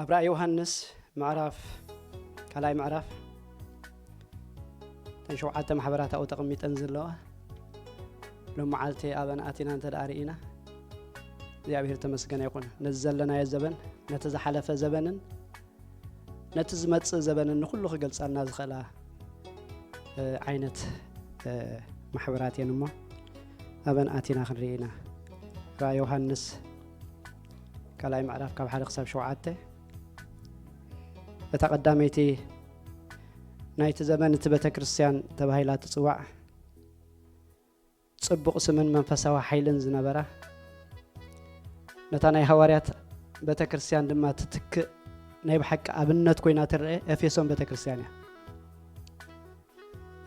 ኣብ ራእይ ዮሃንስ ምዕራፍ ካልኣይ ምዕራፍ እተን ሸውዓተ ማሕበራት ኣብኡ ተቐሚጠን ዘለዋ ሎም መዓልቲ ኣበን ኣቲና እንተ ደኣ ርኢና እግዚኣብሔር ተመስገነ ይኹን። ነዚ ዘለናዮ ዘበን ነቲ ዝሓለፈ ዘበንን ነቲ ዝመጽእ ዘበንን ንኹሉ ክገልጻልና ዝኽእላ ዓይነት ማሕበራት እየን እሞ ኣበን ኣቲና ክንርኢ ኢና። ራእይ ዮሃንስ ካልኣይ ምዕራፍ ካብ ሓደ ክሳብ ሸውዓተ። እታ ቀዳመይቲ ናይቲ ዘመን እቲ ቤተ ክርስቲያን ተባሂላ ትጽዋዕ ጽቡቕ ስምን መንፈሳዊ ሓይልን ዝነበራ ነታ ናይ ሃዋርያት ቤተ ክርስቲያን ድማ ትትክእ ናይ ብሓቂ ኣብነት ኮይና ትረአ ኤፌሶን ቤተ ክርስቲያን እያ።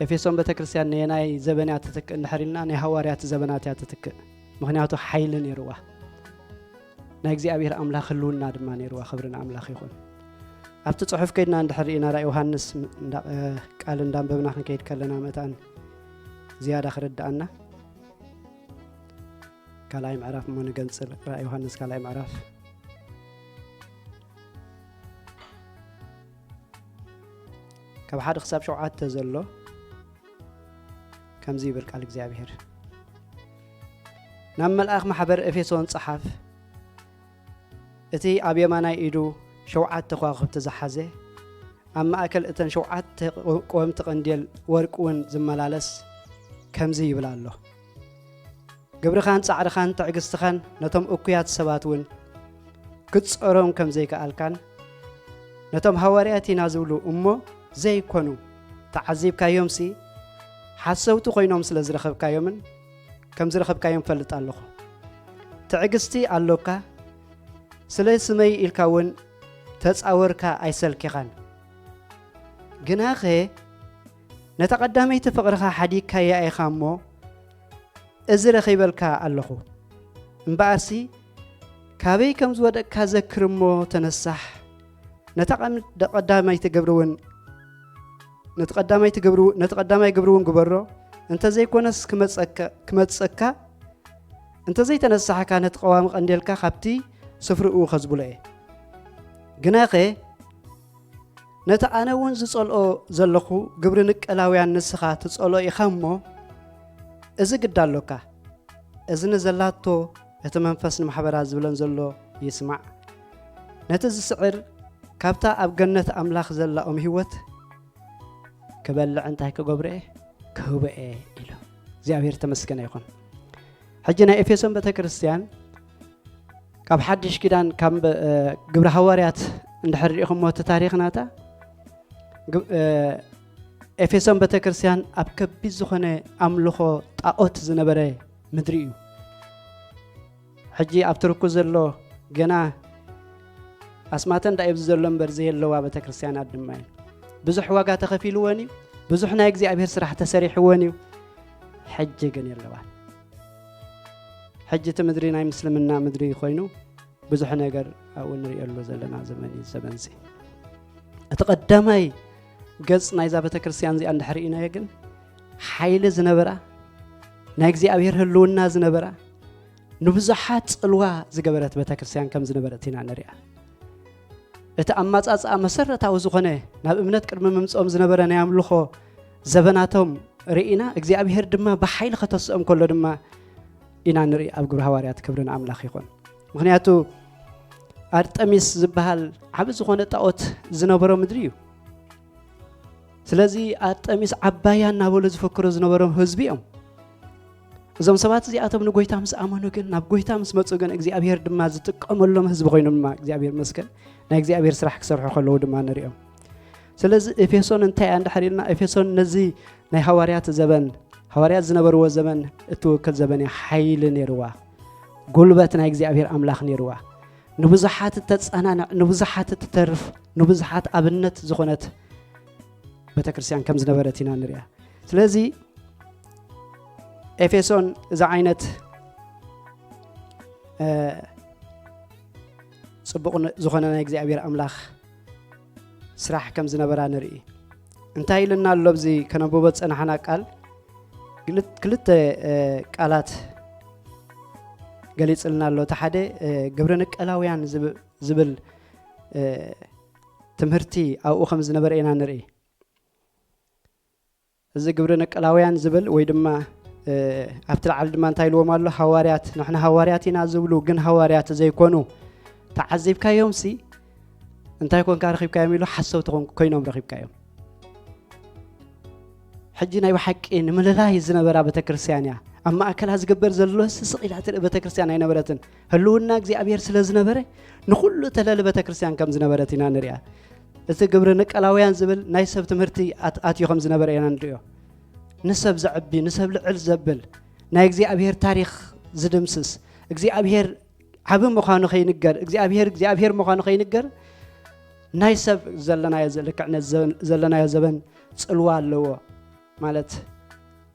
ኤፌሶን ቤተ ክርስቲያን ነየናይ ዘበን እያ ትትክእ እንድሕር ኢልና ናይ ሃዋርያት ዘበናት እያ ትትክእ። ምኽንያቱ ሓይሊ ነይርዋ። ናይ እግዚኣብሔር ኣምላኽ ህልውና ድማ ነይርዋ። ክብሪ ንኣምላኽ ይኹን። ኣብቲ ጽሑፍ ከይድና እንድሕር ርኢና ራእይ ዮሃንስ ቃል እንዳንበብና ክንከይድ ከለና መታን ዝያዳ ክርድኣና ካልኣይ ምዕራፍ እሞ ንገንጽል። ራእይ ዮሃንስ ካልኣይ ምዕራፍ ካብ ሓደ ክሳብ ሸውዓተ ዘሎ ከምዚ ይብል ቃል እግዚኣብሔር። ናብ መልኣኽ ማሕበር ኤፌሶን ጸሓፍ። እቲ ኣብ የማናይ ኢዱ ሸውዓተ ከዋኽብቲ ዝሓዘ፣ ኣብ ማእከል እተን ሸውዓተ ቀወምቲ ቀንዴል ወርቂ እውን ዝመላለስ ከምዚ ይብል ኣሎ። ግብርኻን ጻዕርኻን ትዕግስትኻን ነቶም እኩያት ሰባት እውን ክትጸሮም ከም ዘይከኣልካን ነቶም ሃዋርያት ኢና ዝብሉ እሞ ዘይኮኑ ተዓዚብካዮምሲ ሓሰውቲ ኮይኖም ስለ ዝረኸብካዮምን ከም ዝረኸብካዮም ፈልጥ ኣለኹ። ትዕግስቲ ኣሎካ፣ ስለ ስመይ ኢልካ እውን ተጻወርካ ኣይሰልኪኻን። ግናኸ ነታ ቀዳመይቲ ፍቕርኻ ሓዲግካያ ኢኻ እሞ እዚ ረኺበልካ ኣለኹ። እምበኣርሲ ካበይ ከም ዝወደቅካ ዘክር እሞ ተነሳሕ። ነታ ቀም-፣ ደ-፣ ቀዳማይቲ ግብሪ እውን፣ ነቲ ቀዳማይቲ ግብሪ፣ ነቲ ቀዳማይ ግብሪ እውን ግበሮ። እንተዘይኮነስ ክመጸካ፣ ክመጸካ፣ እንተዘይተነሳሕካ ነቲ ቀዋሚ ቀንዴልካ ካብቲ ስፍርኡ ከዝብሎ እየ። ግናኸ ነቲ ኣነ እውን ዝጸልኦ ዘለኹ ግብሪ ንቀላውያን ንስኻ ትጸልኦ ኢኻ እሞ፣ እዚ ግዳ ኣሎካ። እዚ ንዘላቶ እቲ መንፈስ ንማሕበራ ዝብለን ዘሎ ይስማዕ። ነቲ ዝስዕር ካብታ ኣብ ገነት ኣምላኽ ዘላ ኦም ህይወት ክበልዕ እንታይ ክገብሮ እየ? ክህቦ እየ ኢሉ። እግዚኣብሔር ተመስገነ ይኹን። ሕጂ ናይ ኤፌሶን ቤተ ክርስቲያን ካብ ሓድሽ ኪዳን ካብ፣ እ፣ ግብረ ሃዋርያት እንድሕር ርኢኹሞ እቲ ታሪኽ ናታ፣ ግብ-፣ እ፣ ኤፌሶን ቤተ ክርስቲያን ኣብ ከቢድ ዝኾነ ኣምልኾ ጣኦት ዝነበረ ምድሪ እዩ። ሕጂ ኣብ ትርኩ ዘሎ ገና ኣስማተን ዳኢብዚ ዘሎ እምበር ዘየለዋ ቤተ ክርስቲያናት ድማ እየን። ብዙሕ ዋጋ ተኸፊልወን እዩ። ብዙሕ ናይ እግዚኣብሔር ስራሕ ተሰሪሕወን እዩ። ሕጂ ግን የለዋን። ሕጂ እቲ ምድሪ ናይ ምስልምና ምድሪ ኮይኑ ብዙሕ ነገር ኣብኡ ንርእየሉ ዘለና ዘመን እዩ። ዘመን እዚ እቲ ቀዳማይ ገጽ ናይዛ ቤተ ክርስቲያን እዚኣ እንድሕር ኢናዮ ግን ሓይሊ ዝነበራ ናይ እግዚኣብሔር ህልውና ዝነበራ ንብዙሓት ጽልዋ ዝገበረት ቤተ ክርስቲያን ከም ዝነበረት ኢና ንሪኣ። እቲ ኣመጻጽኣ መሰረታዊ ዝኾነ ናብ እምነት ቅድሚ ምምጽኦም ዝነበረ ናይ ኣምልኾ ዘበናቶም ርኢና እግዚኣብሔር ድማ ብሓይሊ ከተስኦም ከሎ ድማ ኢና ንርኢ ኣብ ግብሪ ሃዋርያት። ክብሪ ንኣምላኽ ይኹን። ምኽንያቱ ኣርጠሚስ ዝበሃል ዓቢ ዝኾነ ጣኦት ዝነበሮ ምድሪ እዩ። ስለዚ ኣርጠሚስ ዓባያ እናበሉ ዝፈክሩ ዝነበሮም ህዝቢ እዮም። እዞም ሰባት እዚኣቶም ንጎይታ ምስ ኣመኑ ግን ናብ ጎይታ ምስ መፁ ግን እግዚኣብሔር ድማ ዝጥቀመሎም ህዝቢ ኮይኖም ድማ እግዚኣብሔር መስገን ናይ እግዚኣብሔር ስራሕ ክሰርሑ ከለዉ ድማ ንሪኦም። ስለዚ ኤፌሶን እንታይ እያ እንድሕር ኢልና ኤፌሶን ነዚ ናይ ሃዋርያት ዘበን ሃዋርያት ዝነበርዎ ዘበን እትውክል ዘበን እያ። ሓይሊ ነይርዋ፣ ጉልበት ናይ እግዚኣብሔር ኣምላኽ ነይርዋ፣ ንብዙሓት እተጸናንዕ ንብዙሓት እትተርፍ ንብዙሓት ኣብነት ዝኾነት ቤተክርስትያን ከም ዝነበረት ኢና ንሪኣ። ስለዚ ኤፌሶን እዚ ዓይነት ጽቡቕ ዝኾነ ናይ እግዚኣብሔር ኣምላኽ ስራሕ ከም ዝነበራ ንርኢ። እንታይ ኢልና ኣሎ ኣብዚ ከነንብቦ ዝጸናሕና ቃል ክልተ ቃላት ገሊጽልና ኣሎ። እቲ ሓደ ግብረ ንቀላውያን ዝብል ትምህርቲ ኣብኡ ከም ዝነበረ ኢና ንርኢ። እዚ ግብረ ነቀላውያን ዝብል ወይ ድማ ኣብቲ ላዕሊ ድማ እንታይ ኢልዎም ኣሎ? ሃዋርያት፣ ንሕና ሃዋርያት ኢና ዝብሉ ግን ሃዋርያት ዘይኮኑ ተዓዚብካዮም ሲ እንታይ ኮንካ ረኺብካዮም ኢሉ ሓሰውቲ ኮይኖም ረኺብካዮም። ሕጂ ናይ ብሓቂ ንምልላይ ዝነበራ ቤተክርስትያን እያ። ኣብ ማእከላ ዝግበር ዘሎ ስስቕ ኢላ ትርኢ ቤተክርስትያን ኣይነበረትን። ህልውና እግዚኣብሔር ስለ ዝነበረ ንኹሉ ተለሊ ቤተክርስትያን ከም ዝነበረት ኢና ንሪኣ። እቲ ግብሪ ንቀላውያን ዝብል ናይ ሰብ ትምህርቲ ኣትዩ ከም ዝነበረ ኢና ንሪኦ። ንሰብ ዘዕቢ፣ ንሰብ ልዕል ዘብል፣ ናይ እግዚኣብሔር ታሪኽ ዝድምስስ፣ እግዚኣብሔር ዓቢ ምዃኑ ከይንገር፣ እግዚኣብሔር እግዚኣብሔር ምዃኑ ከይንገር፣ ናይ ሰብ ዘለናዮ ልክዕነት ዘለናዮ ዘበን ጽልዋ ኣለዎ። ማለት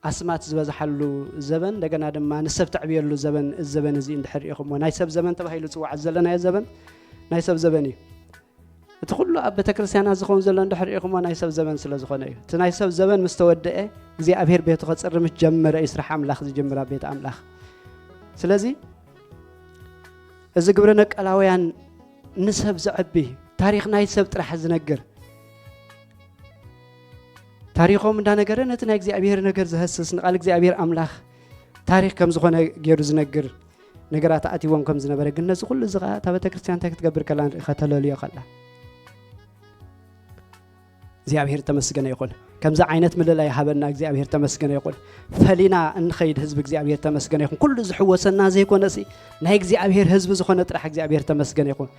ኣስማት ዝበዝሓሉ ዘበን፣ እንደገና ድማ ንሰብ ተዕብየሉ ዘበን፣ እዚ ዘበን እዚ እንድሕር ኢኹሞ ናይ ሰብ ዘበን ተባሂሉ ዝጽዋዕ ዘለናዮ ዘበን ናይ ሰብ ዘበን እዩ። እቲ ኩሉ ኣብ ቤተክርስትያና ዝኸውን ዘሎ እንድሕር ኢኹሞ ናይ ሰብ ዘበን ስለ ዝኾነ እዩ። እቲ ናይ ሰብ ዘበን ምስ ተወደአ እግዚኣብሔር ቤቱ ከጽሪ ምስ ጀመረ እዩ ስራሕ ኣምላኽ ዝጅምር ኣብ ቤት ኣምላኽ። ስለዚ እዚ ግብረ ነቀላውያን ንሰብ ዘዕቢ ታሪኽ ናይ ሰብ ጥራሕ ዝነግር ታሪኾም እንዳነገረ ነቲ ናይ እግዚኣብሔር ነገር ዝህስስ ንቃል እግዚኣብሔር ኣምላኽ ታሪኽ ከም ዝኾነ ገይሩ ዝነግር ነገራት ኣእትዎም ከም ዝነበረ ግን ነዚ ኩሉ እዚ ከዓ እታ ቤተክርስትያን እንታይ ክትገብር ከላ ንርኢ ከተለልዮ ከላ እግዚኣብሔር ተመስገነ ይኹን። ከምዚ ዓይነት ምልላይ ሃበና እግዚኣብሔር ተመስገነ ይኹን። ፈሊና እንኸይድ ህዝቢ እግዚኣብሔር ተመስገነ ይኹን። ኩሉ ዝሕወሰና ዘይኮነሲ ናይ እግዚኣብሔር ህዝቢ ዝኾነ ጥራሕ እግዚኣብሔር ተመስገነ ይኹን።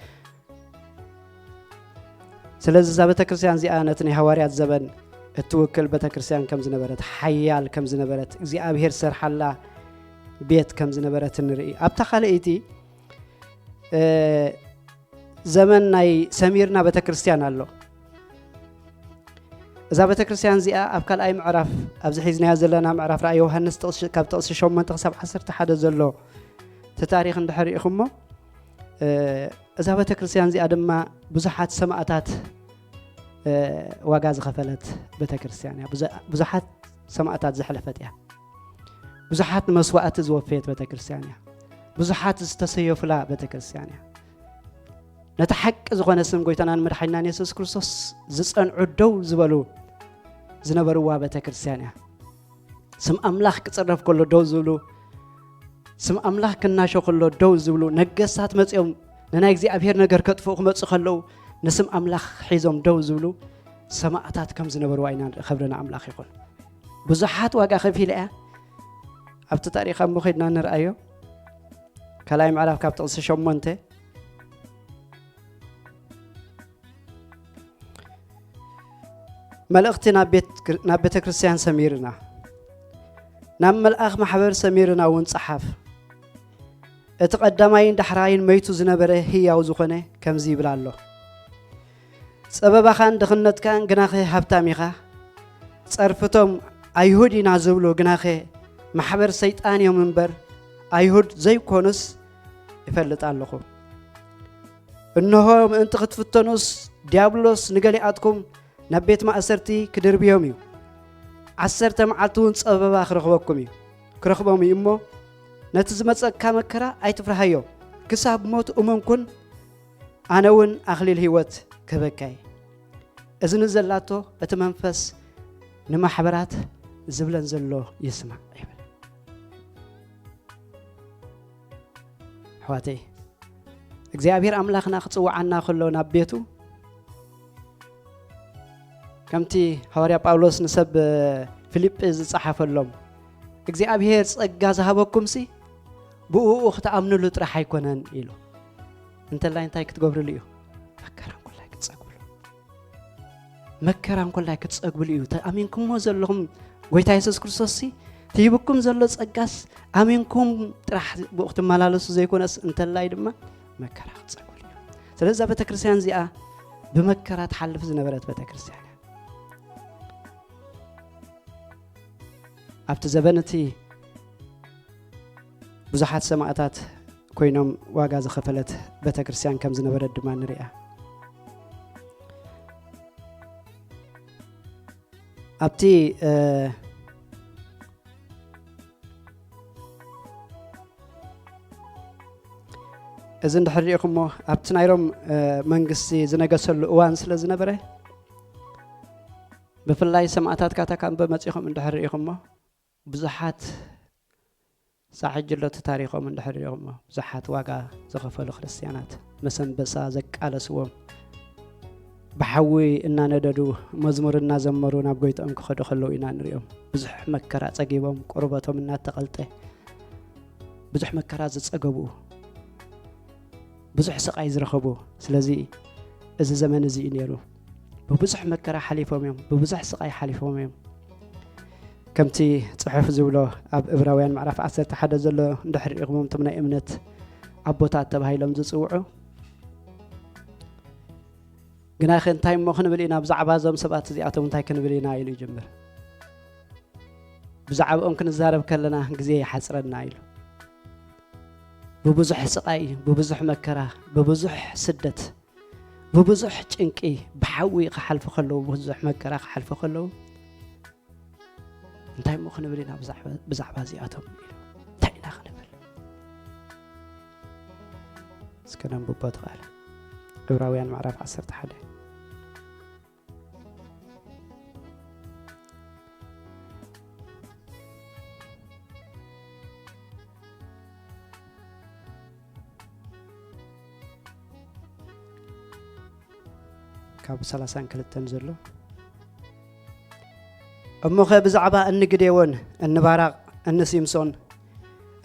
ስለዚ እዛ ቤተክርስትያን እዚኣ ነቲ ናይ ሃዋርያት ዘበን እትውክል ቤተክርስትያን ከም ዝነበረት፣ ሓያል ከም ዝነበረት፣ እግዚኣብሔር ዝሰርሓላ ቤት ከም ዝነበረት ንርኢ። ኣብታ ካልኣይቲ ዘመን ናይ ሰሚርና ቤተክርስትያን ኣሎ። እዛ ቤተክርስትያን እዚኣ ኣብ ካልኣይ ምዕራፍ ኣብዚ ሒዝናዮ ዘለና ምዕራፍ ራእይ ዮሃንስ ካብ ጥቕሲ ሸሞንተ ክሳብ ዓሰርተ ሓደ ዘሎ እቲ ታሪኽ እንድሕር ኢኹሞ እዛ ቤተክርስትያን እዚኣ ድማ ብዙሓት ሰማእታት ዋጋ ዝኸፈለት ቤተክርስትያን እያ። ብዙሓት ሰማእታት ዘሕለፈት እያ። ብዙሓት መስዋእቲ ዝወፈየት ቤተክርስትያን እያ። ብዙሓት ዝተሰየፉላ ቤተክርስትያን እያ። ነቲ ሓቂ ዝኾነ ስም ጎይታናን መድሓኒናን የሱስ ክርስቶስ ዝጸንዑ ደው ዝበሉ ዝነበርዋ ቤተክርስትያን እያ። ስም ኣምላኽ ክጽረፍ ከሎ ደው ዝብሉ፣ ስም ኣምላኽ ክናሾ ከሎ ደው ዝብሉ፣ ነገስታት መጺኦም ንናይ እግዚኣብሔር ነገር ከጥፍኡ ክመጹ ከለዉ ንስም ኣምላኽ ሒዞም ደው ዝብሉ ሰማእታት ከም ዝነበርዋ ኢና ንርኢ። ክብሪ ንኣምላኽ ይኹን። ብዙሓት ዋጋ ከፊላ እያ። ኣብቲ ታሪኻ እሞ ከድና ንርኣዮ። ካልኣይ ምዕራፍ ካብ ጥቕሲ ሸሞንተ መልእኽቲ ናብ ቤተ ክርስቲያን ሰሚርና ናብ መልኣኽ ማሕበር ሰሚርና እውን ጸሓፍ። እቲ ቀዳማይን ዳሕራይን መይቱ ዝነበረ ህያው ዝኾነ ከምዚ ይብል ኣሎ። ጸበባኻን ድኽነትካን ግናኸ ሃብታም ኢኻ። ጸርፍቶም ኣይሁድ ኢና ዝብሉ ግናኸ ማሕበር ሰይጣን እዮም እምበር ኣይሁድ ዘይኮኑስ እፈልጥ ኣለኹ። እንሆ ምእንቲ ክትፍተኑስ ዲያብሎስ ንገሊኣትኩም ናብ ቤት ማእሰርቲ ክድርብዮም እዩ። ዓሰርተ መዓልቲ እውን ጸበባ ክረኽበኩም እዩ ክረኽቦም እዩ እሞ ነቲ ዝመጸካ መከራ ኣይትፍርሃዮ። ክሳብ ሞት እመንኩን ኣነ እውን ኣኽሊል ህይወት ክህበካ እየ። እዝኒ ዘላቶ እቲ መንፈስ ንማሕበራት ዝብለን ዘሎ ይስማዕ ይብል። ኣሕዋተይ እግዚኣብሔር ኣምላኽና ክጽውዓና ከሎ ናብ ቤቱ ከምቲ ሃዋርያ ጳውሎስ ንሰብ ፊልጲ ዝጸሓፈሎም እግዚኣብሔር ጸጋ ዝሃበኩምሲ ብእኡ ክትኣምንሉ ጥራሕ ኣይኮነን ኢሉ። እንተላይ እንታይ ክትገብርሉ እዩ? መከራ እንኮላይ ክትጸግብሉ። መከራ እንኮላይ ክትጸግብሉ እዩ። ኣሚንኩሞ ዘለኹም ጎይታ የሱስ ክርስቶስ ሲ ትሂብኩም ዘሎ ጸጋስ ኣሚንኩም ጥራሕ ብኡ ክትመላለሱ ዘይኮነስ እንተላይ ድማ መከራ ክትጸግብሉ እዩ። ስለዚ እዛ ቤተክርስትያን እዚኣ ብመከራ ትሓልፍ ዝነበረት ቤተክርስትያን እያ። ኣብቲ ዘበን እቲ ብዙሓት ሰማእታት ኮይኖም ዋጋ ዝኸፈለት ቤተክርስትያን ከም ዝነበረት ድማ ንሪኣ። ኣብቲ እዚ እንድሕር ሪኢኹሞ ኣብቲ ናይ ሮም መንግስቲ ዝነገሰሉ እዋን ስለ ዝነበረ፣ ብፍላይ ሰማእታት ካታካምበ መጺኹም እንድሕር ሪኢኹሞ፣ ብዙሓት ሳሕጅሎት ታሪኾም እንድሕር ሪኢኹሞ፣ ብዙሓት ዋጋ ዝኸፈሉ ክርስትያናት፣ መሰንበሳ ዘቃለስዎም፣ ብሓዊ እናነደዱ፣ መዝሙር እናዘመሩ ናብ ጎይትኦም ክኸዱ ከለዉ ኢና ንሪኦም። ብዙሕ መከራ ጸጊቦም፣ ቆርበቶም እናተቐልጠ፣ ብዙሕ መከራ ዝጸገቡ፣ ብዙሕ ስቓይ ዝረኸቡ። ስለዚ እዚ ዘመን እዚ እዩ ነይሩ። ብብዙሕ መከራ ሓሊፎም እዮም፣ ብብዙሕ ስቓይ ሓሊፎም እዮም። ከምቲ ጽሑፍ ዝብሎ ኣብ እብራውያን ምዕራፍ ዓሰርተ ሓደ ዘሎ እንድሕር ሪኢኹሞም እቶም ናይ እምነት ኣቦታት ተባሂሎም ዝጽውዑ፣ ግናኸ እንታይ እሞ ክንብል ኢና? ብዛዕባ እዞም ሰባት እዚኣቶም እንታይ ክንብል ኢና? ኢሉ ይጅምር። ብዛዕባኦም ክንዛረብ ከለና ግዜ ይሓጽረና ኢሉ። ብብዙሕ ስቓይ፣ ብብዙሕ መከራ፣ ብብዙሕ ስደት፣ ብብዙሕ ጭንቂ፣ ብሓዊ ክሓልፉ ከለዉ፣ ብዙሕ መከራ ክሓልፉ ከለዉ፣ እንታይ እሞ ክንብል ኢና ብዛዕባ፣ ብዛዕባ እዚኣቶም ኢሉ? እንታይ ኢና ክንብል? እስከ ነንብቦ እቲ ቃል። ዕብራውያን ምዕራፍ ዓሰርተ ሓደ። ካብ ሰላሳን ክልተን ዘሎ። እሞኸ ብዛዕባ እኒ ግዴዎን፣ እኒ ባራቕ፣ እኒ ሲምሶን፣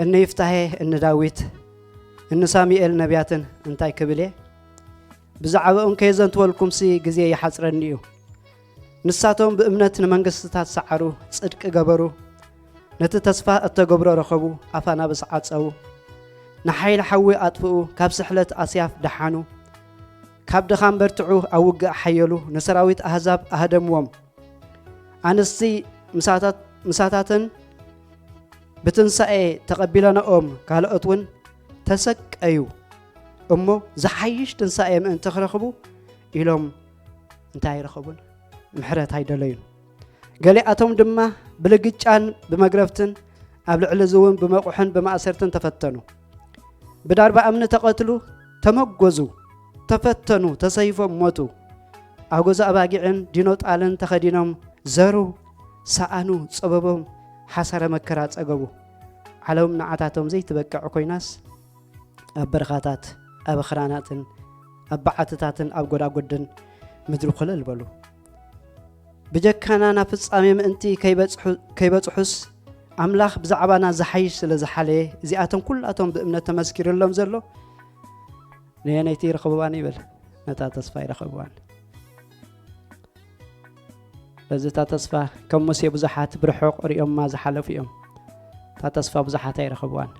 እኒ ይፍታሄ፣ እኒ ዳዊት፣ እኒ ሳሙኤል ነቢያትን እንታይ ክብል እየ? ብዛዕባኦም ከየዘንትወልኩምሲ ግዜ ይሓጽረኒ እዩ። ንሳቶም ብእምነት ንመንግስትታት ሰዓሩ፣ ጽድቂ ገበሩ፣ ነቲ ተስፋ እተገብሮ ረኸቡ፣ ኣፍ ኣናብስ ዓጸዉ፣ ንሓይሊ ሓዊ ኣጥፍኡ፣ ካብ ስሕለት ኣስያፍ ደሓኑ፣ ካብ ድኻም በርትዑ፣ ኣብ ውግእ ሓየሉ፣ ንሰራዊት ኣህዛብ ኣህደምዎም። ኣንስቲ ምሳታት-፣ ምሳታተን ብትንሳኤ ተቐቢለንኦም፣ ካልኦት እውን ተሰቀዩ እሞ ዝሓይሽ ትንሳኤ ምእንቲ ክረኽቡ ኢሎም እንታይ ኣይረኸቡን? ምሕረት ኣይደለዩን። ገሊኣቶም ድማ ብልግጫን ብመግረፍትን ኣብ ልዕሊ እዚ እውን ብመቑሕን ብማእሰርትን ተፈተኑ። ብዳርባ እምኒ ተቐትሉ፣ ተመጎዙ፣ ተፈተኑ፣ ተሰይፎም ሞቱ። ኣጎዛ ኣባጊዕን ዲኖ ጣልን ተኸዲኖም ዘሩ፣ ሰኣኑ፣ ጸበቦም ሓሳረ መከራ ጸገቡ። ዓለም ንዓታቶም ዘይትበቅዕ ኮይናስ፣ ኣብ በረኻታት፣ ኣብ ኣኽራናትን ኣብ በዓትታትን ኣብ ጎዳጉድን ምድሪ ኮለል በሉ። ብጀካና ናብ ፍጻሜ ምእንቲ ከይበጽሑ-፣ ከይበጽሑስ፣ ኣምላኽ ብዛዕባና ዝሓይሽ ስለ ዝሓለየ፣ እዚኣቶም ኩላቶም ብእምነት ተመስኪሩሎም ዘሎ፣ ነየነይቲ ይረኽብዋን ይብል፣ ነታ ተስፋ ይረኽብዋን። በዚ እታ ተስፋ ከም ሙሴ ብዙሓት ብርሑቕ ሪኦማ ዝሓለፉ እዮም። እታ ተስፋ ብዙሓት ኣይረኸብዋን።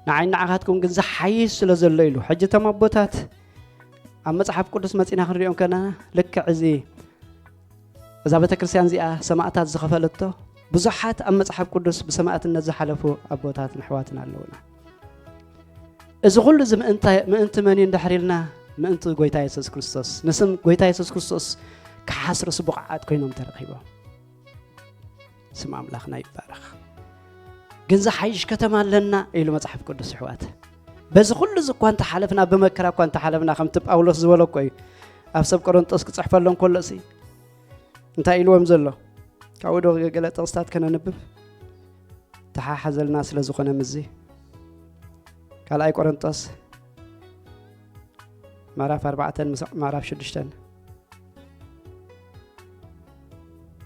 ንዓይ ንዓኻትኩም ግን ዝሓይሽ ስለ ዘሎ ኢሉ። ሕጂ እቶም ኣቦታት ኣብ መጽሓፍ ቅዱስ መጺና ክንሪኦም ከለና ልክዕ እዚ እዛ ቤተ ክርስቲያን እዚኣ ሰማእታት ዝኸፈለቶ ብዙሓት ኣብ መጽሓፍ ቅዱስ ብሰማእትነት ዝሓለፉ ኣቦታትን ኣሕዋትን ኣለዉና። እዚ ኩሉ እዚ ምእንታ-፣ ምእንቲ መን እዩ እንድሕር ኢልና፣ ምእንቲ ጎይታ የሱስ ክርስቶስ፣ ንስም ጎይታ የሱስ ክርስቶስ ክሓስርስ ብቑዓት ኮይኖም ተረኺቦም። ስም ኣምላኽና ይባረኽ። ግን ዝሓይሽ ከተማ ኣለና ኢሉ መጽሓፍ ቅዱስ፣ ኣሕዋት። በዚ ኩሉ እዚ እኳ እንተሓለፍና፣ ብመከራ እኳ እንተሓለፍና፣ ከምቲ ጳውሎስ ዝበሎ እኮ እዩ። ኣብ ሰብ ቆሮንጦስ ክጽሕፈሎም ከሎ ሲ እንታይ ኢልዎም ዘሎ? ካብኡ ዶ ገለ ጥቕስታት ከነንብብ? ተሓሓዘልና ስለ ዝኾነ ምስዚ። ካልኣይ ቆሮንጦስ ምዕራፍ ኣርባዕተን ምስ ምዕራፍ ሽዱሽተን።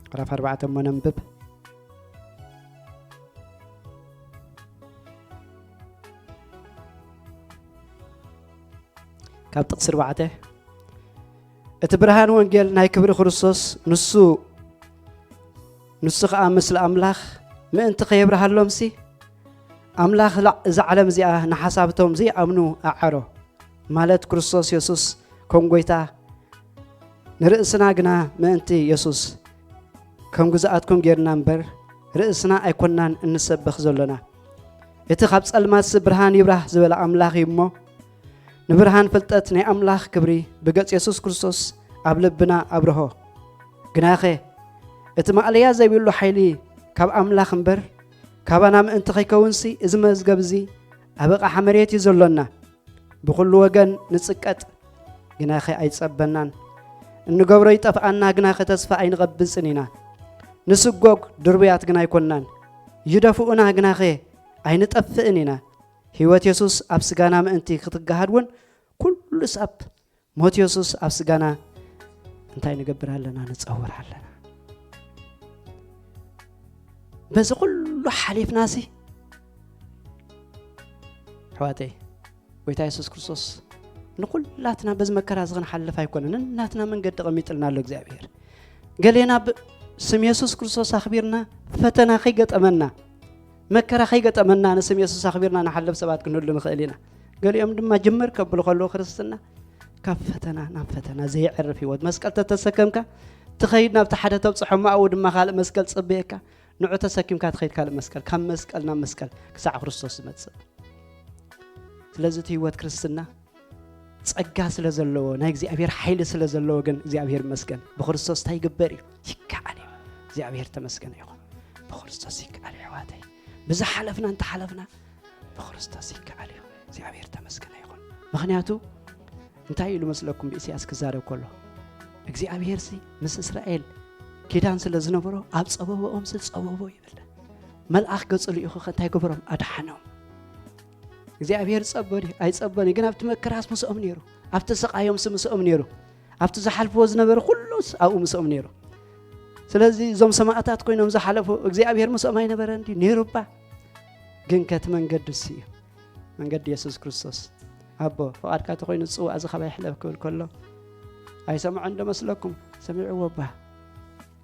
ምዕራፍ ኣርባዕተ እሞ ነንብብ። ካብ ጥቕሲ ኣርባዕተ፣ እቲ ብርሃን ወንጌል ናይ ክብሪ ክርስቶስ ንሱ፣ ንሱ ኸኣ ምስሊ ኣምላኽ ምእንቲ ኸየብርሃሎምሲ፣ ኣምላኽ ላ-፣ እዛ ዓለም እዚኣ ንሓሳብቶም ዘይኣምኑ ኣዓሮ፣ ማለት ክርስቶስ የሱስ ከም ጐይታ፣ ንርእስና ግና ምእንቲ የሱስ ከም ግዝኣትኩም ጌርና እምበር፣ ርእስና ኣይኮንናን እንሰብኽ ዘሎና። እቲ ካብ ጸልማትሲ ብርሃን ይብራህ ዝበለ ኣምላኽ እዩ እሞ፣ ንብርሃን ፍልጠት ናይ ኣምላኽ ክብሪ ብገጽ የሱስ ክርስቶስ ኣብ ልብና ኣብርሆ። ግናኸ፣ እቲ ማእለያ ዘይብሉ ሓይሊ ካብ ኣምላኽ እምበር፣ ካባና ምእንቲ ኸይከውንሲ፣ እዚ መዝገብ እዚ ኣብ ኣቕሓ መሬት እዩ ዘሎና። ብኹሉ ወገን ንጽቀጥ፣ ግናኸ ኣይጸበናን። እንገብሮ ይጠፍኣና፣ ግናኸ ተስፋ ኣይንቐብጽን ኢና። ንስጎግ ድርቡያት ግና ኣይኮንናን። ይደፍኡና፣ ግናኸ ኣይንጠፍእን ኢና። ህይወት የሱስ ኣብ ስጋና ምእንቲ ክትገሃድ እውን ኩሉስ ኣብ ሞት የሱስ ኣብ ስጋና እንታይ ንገብር ኣለና? ንጸውር ኣለና። በዚ ኩሉ ሓሊፍናሲ ኣሕዋተይ፣ ጎይታ የሱስ ክርስቶስ ንኩላትና በዚ መከራ እዚ ክንሓልፍ ኣይኮነን፣ ናትና መንገዲ ቀሚጥልና ኣሎ እግዚኣብሔር። ገሌና ብ-፣ ስም የሱስ ክርስቶስ ኣኽቢርና ፈተና ከይገጠመና፣ መከራ ከይገጠመና ንስም የሱስ ኣኽቢርና ንሓልፍ ሰባት ክንህሉ ንኽእል ኢና። ገሊኦም ድማ ጅምር ከብሉ ከለዉ ክርስትና ካብ ፈተና ናብ ፈተና ዘየዕርፍ ህይወት። መስቀል ተተሰከምካ ትኸይድ ናብቲ ሓደ ተብጽሖ እሞ ኣብኡ ድማ ካልእ መስቀል ጽበየካ። ንዑ ተሰኪምካ ትኸይድ ካልእ መስቀል፣ ካብ መስቀል ናብ መስቀል ክሳዕ ክርስቶስ ዝመጽእ። ስለዚ እቲ ህይወት ክርስትና ጸጋ ስለ ዘለዎ፣ ናይ እግዚኣብሔር ሓይሊ ስለ ዘለዎ ግን እግዚኣብሔር ይመስገን። ብክርስቶስ እንታይ ይግበር እዩ? ይከኣል እዩ። እግዚኣብሔር ተመስገነ ይኹን። ብክርስቶስ ይከኣል እዩ ኣሕዋተይ። ብዝሓለፍና እንተሓለፍና ብክርስቶስ ይከኣል እዩ። እግዚኣብሔር ተመስገነ ይኹን። ምኽንያቱ እንታይ ኢሉ መስለኩም ብኢሳያስ ክዛረብ ከሎ? እግዚኣብሔርሲ ምስ እስራኤል ኪዳን ስለ ዝነበሮ ኣብ ጸበብኦምሲ ጸበቦ ይብል። መልኣኽ ገጹ ልኢኹ ከ እንታይ ገበሮም? ኣድሓኖም። እግዚኣብሔር ጸቦ ድዩ? ኣይጸቦን እዩ። ግን ኣብቲ መከራስ ምስኦም ነይሩ። ኣብቲ ስቓዮምሲ ምስኦም ነይሩ። ኣብቲ ዝሓልፍዎ ዝነበረ ኩሉስ ኣብኡ ምስኦም ነይሩ። ስለዚ እዞም ሰማእታት ኮይኖም ዝሓለፉ እግዚኣብሔር ምስኦም ኣይነበረን ድዩ? ነይሩ እባ። ግን ከቲ መንገዲ እሱ እዩ። መንገዲ የሱስ ክርስቶስ። ኣቦ፣ ፍቓድካ ተኾይኑ እቲ ጽዋእ እዚ ካባይ ይሕለፍ ክብል ከሎ፣ ኣይሰምዖን ዶ መስለኩም? ሰሚዕዎ እባ።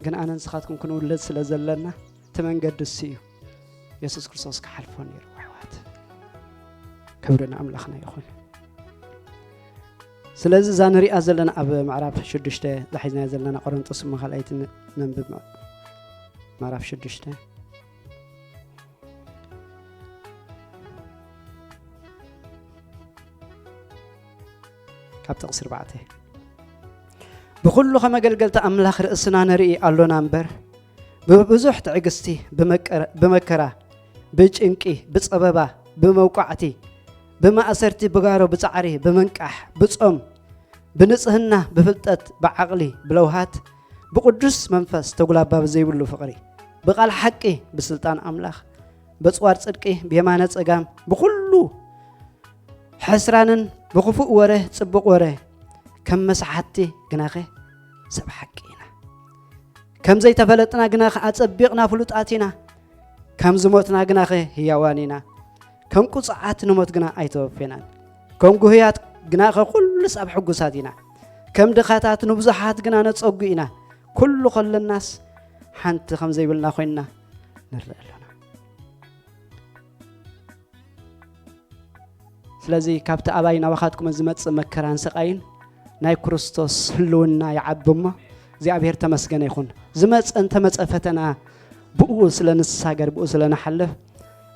ግን ኣነ ንስኻትኩም ክንውለድ ስለ ዘለና፣ እቲ መንገዲ እሱ እዩ። የሱስ ክርስቶስ ክሓልፎ ነይሩ፣ ኣሕዋት። ክብሪ ንኣምላኽና ይኹን። ስለዚ እዛ ንሪኣ ዘለና ኣብ ምዕራፍ ሽዱሽተ ዛሒዝናዮ ዘለና ቆሮንጦስ እሞ ካልኣይቲ ን-፣ ነንብብ። ምዕራፍ ሽዱሽተ። ካብ ጥቕሲ ኣርባዕተ። ብኹሉ ከም ኣገልገልቲ ኣምላኽ ርእስና ንርኢ ኣሎና እምበር፣ ብብዙሕ ትዕግስቲ፣ ብመቀረ-፣ ብመከራ፣ ብጭንቂ፣ ብጸበባ፣ ብመውቃዕቲ፣ ብማእሰርቲ፣ ብጋሮ፣ ብጻዕሪ፣ ብምንቃሕ፣ ብጾም፣ ብንጽህና፣ ብፍልጠት፣ ብዓቕሊ፣ ብለውሃት፣ ብቅዱስ መንፈስ፣ ተጉላባቢ ዘይብሉ ፍቕሪ፣ ብቓል ሓቂ፣ ብስልጣን ኣምላኽ፣ በጽዋር ጽድቂ፣ ብየማነ ጸጋም፣ ብኹሉ ሕስራንን ብኽፉእ ወረ ጽቡቕ ወረ፣ ከም መሳሓቲ ግናኸ ሰብ ሓቂ ኢና። ከም ዘይተፈለጥና ግናኸ ኣጸቢቕና ፍሉጣት ኢና። ከም ዝሞትና ግናኸ ህያዋን ኢና። ከም ቁጹዓት ንሞት ግና ኣይተወፌናን። ከም ጉህያት ግናኸ ኩሉስ ኣብ ሕጉሳት ኢና። ከም ድኻታት ንብዙሓት ግና ነጸጉ ኢና። ኩሉ ከለናስ ሓንቲ ከም ዘይብልና ኮይንና ንርእ ኣሎና። ስለዚ ካብቲ ኣባይ ናባኻትኩም ዝመጽእ መከራን ስቓይን ናይ ክርስቶስ ህልውና ይዓቢ እሞ፣ እግዚኣብሔር ተመስገነ ይኹን። ዝመጸ እንተመጸ ፈተና ብኡ ስለ ንሳገር፣ ብኡ ስለ ንሓልፍ፣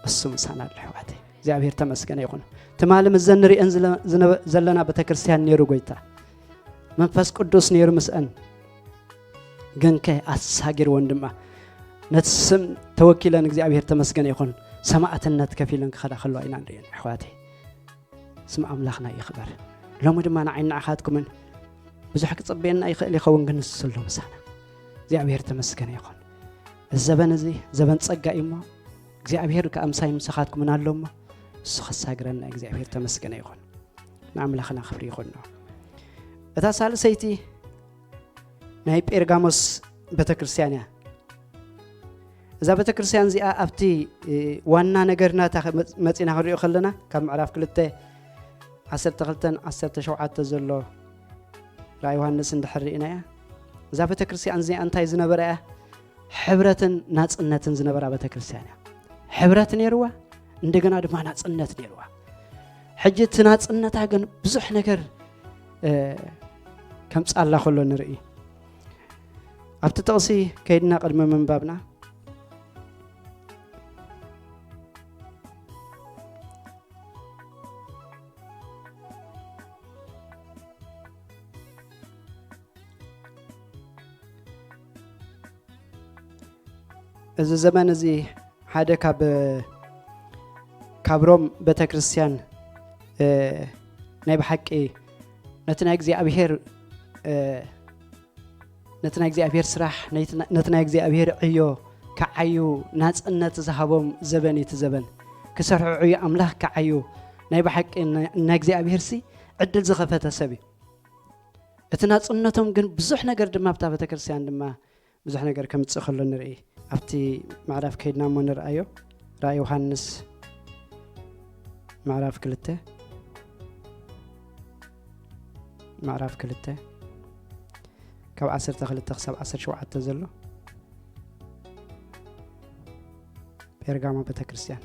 እሱ ምሳና ኣሎ ኣሕዋተይ። እግዚኣብሔር ተመስገነ ይኹን። ትማሊ ምስዘን ንሪአን ዝለ-፣ ዝነበ-፣ ዘለና ቤተክርስትያን ነይሩ ጎይታ። መንፈስ ቅዱስ ነይሩ ምስአን። ግንከ ኣሳጊርወን ድማ ነቲ ስም ተወኪለን እግዚኣብሔር ተመስገነ ይኹን ሰማእትነት ከፊለን ክኸዳ ከለዋ ኢና ንሪአን ኣሕዋተይ። ስም ኣምላኽና ይኽበር። ሎሚ ድማ ንዓይን ንዓኻትኩምን ብዙሕ ክጽበየና ይኽእል ይኸውን፣ ግን ንሱ ኣሎ ምሳና። እግዚኣብሔር ተመስገነ ይኹን። እዚ ዘበን እዚ ዘበን ጸጋ እዩ እሞ እግዚኣብሔር ከኣ ምሳይ ምሳኻትኩምን ኣሎ እሞ እሱ ከሳግረና እግዚኣብሔር ተመስገነ ይኹን። ንኣምላኽና ክብሪ ይኹኖ። እታ ሳልሰይቲ ናይ ጴርጋሞስ ቤተክርስትያን እያ። እዛ ቤተክርስትያን እዚኣ ኣብቲ፣ እ፣ ዋና ነገር ናታ ከ-፣ መጽ-፣ መጺና ክንሪኦ ከለና ካብ ምዕራፍ ክልተ ዓሰርተ ክልተን ዓሰርተ ሸውዓተ ዘሎ ራእይ ዮሃንስ እንድሕር ርኢና እያ። እዛ ቤተክርስትያን እዚኣ እንታይ ዝነበረ እያ? ሕብረትን ናጽነትን ዝነበራ ቤተክርስትያን እያ። ሕብረት ነይርዋ፣ እንደገና ድማ ናጽነት ነይርዋ። ሕጂ እቲ ናጽነታ ግን ብዙሕ ነገር፣ እ፣ ከምጻላ ከሎ ንርኢ። ኣብቲ ጥቕሲ ከይድና ቅድሚ ምንባብና፣ እዚ ዘመን እዚ ሓደ ካብ፣ ካብ ሮም ቤተክርስትያን፣ እ፣ ናይ ብሓቂ ነቲ ናይ እግዚኣብሔር ነቲ ናይ እግዚኣብሔር ስራሕ ነቲ ናይ እግዚኣብሔር ዕዮ ክዓዩ ናጽነት ዝሃቦም ዘበን እዩ። እቲ ዘበን ክሰርሑ ዕዮ ኣምላኽ ክዓዩ ናይ ብሓቂ ናይ እግዚኣብሔር ሲ ዕድል ዝኸፈተ ሰብ እዩ። እቲ ናጽነቶም ግን ብዙሕ ነገር ድማ ኣብታ ቤተክርስትያን ድማ ብዙሕ ነገር ከምጽእ ከሎ ንርኢ። ኣብቲ ምዕራፍ ከይድና እሞ ንርኣዮ። ራእይ ዮሃንስ ምዕራፍ ክልተ ምዕራፍ ክልተ ካብ ዓሰርተ ክልተ ክሳብ ዓሰርተ ሸውዓተ ዘሎ ጴርጋሞ ቤተክርስትያን።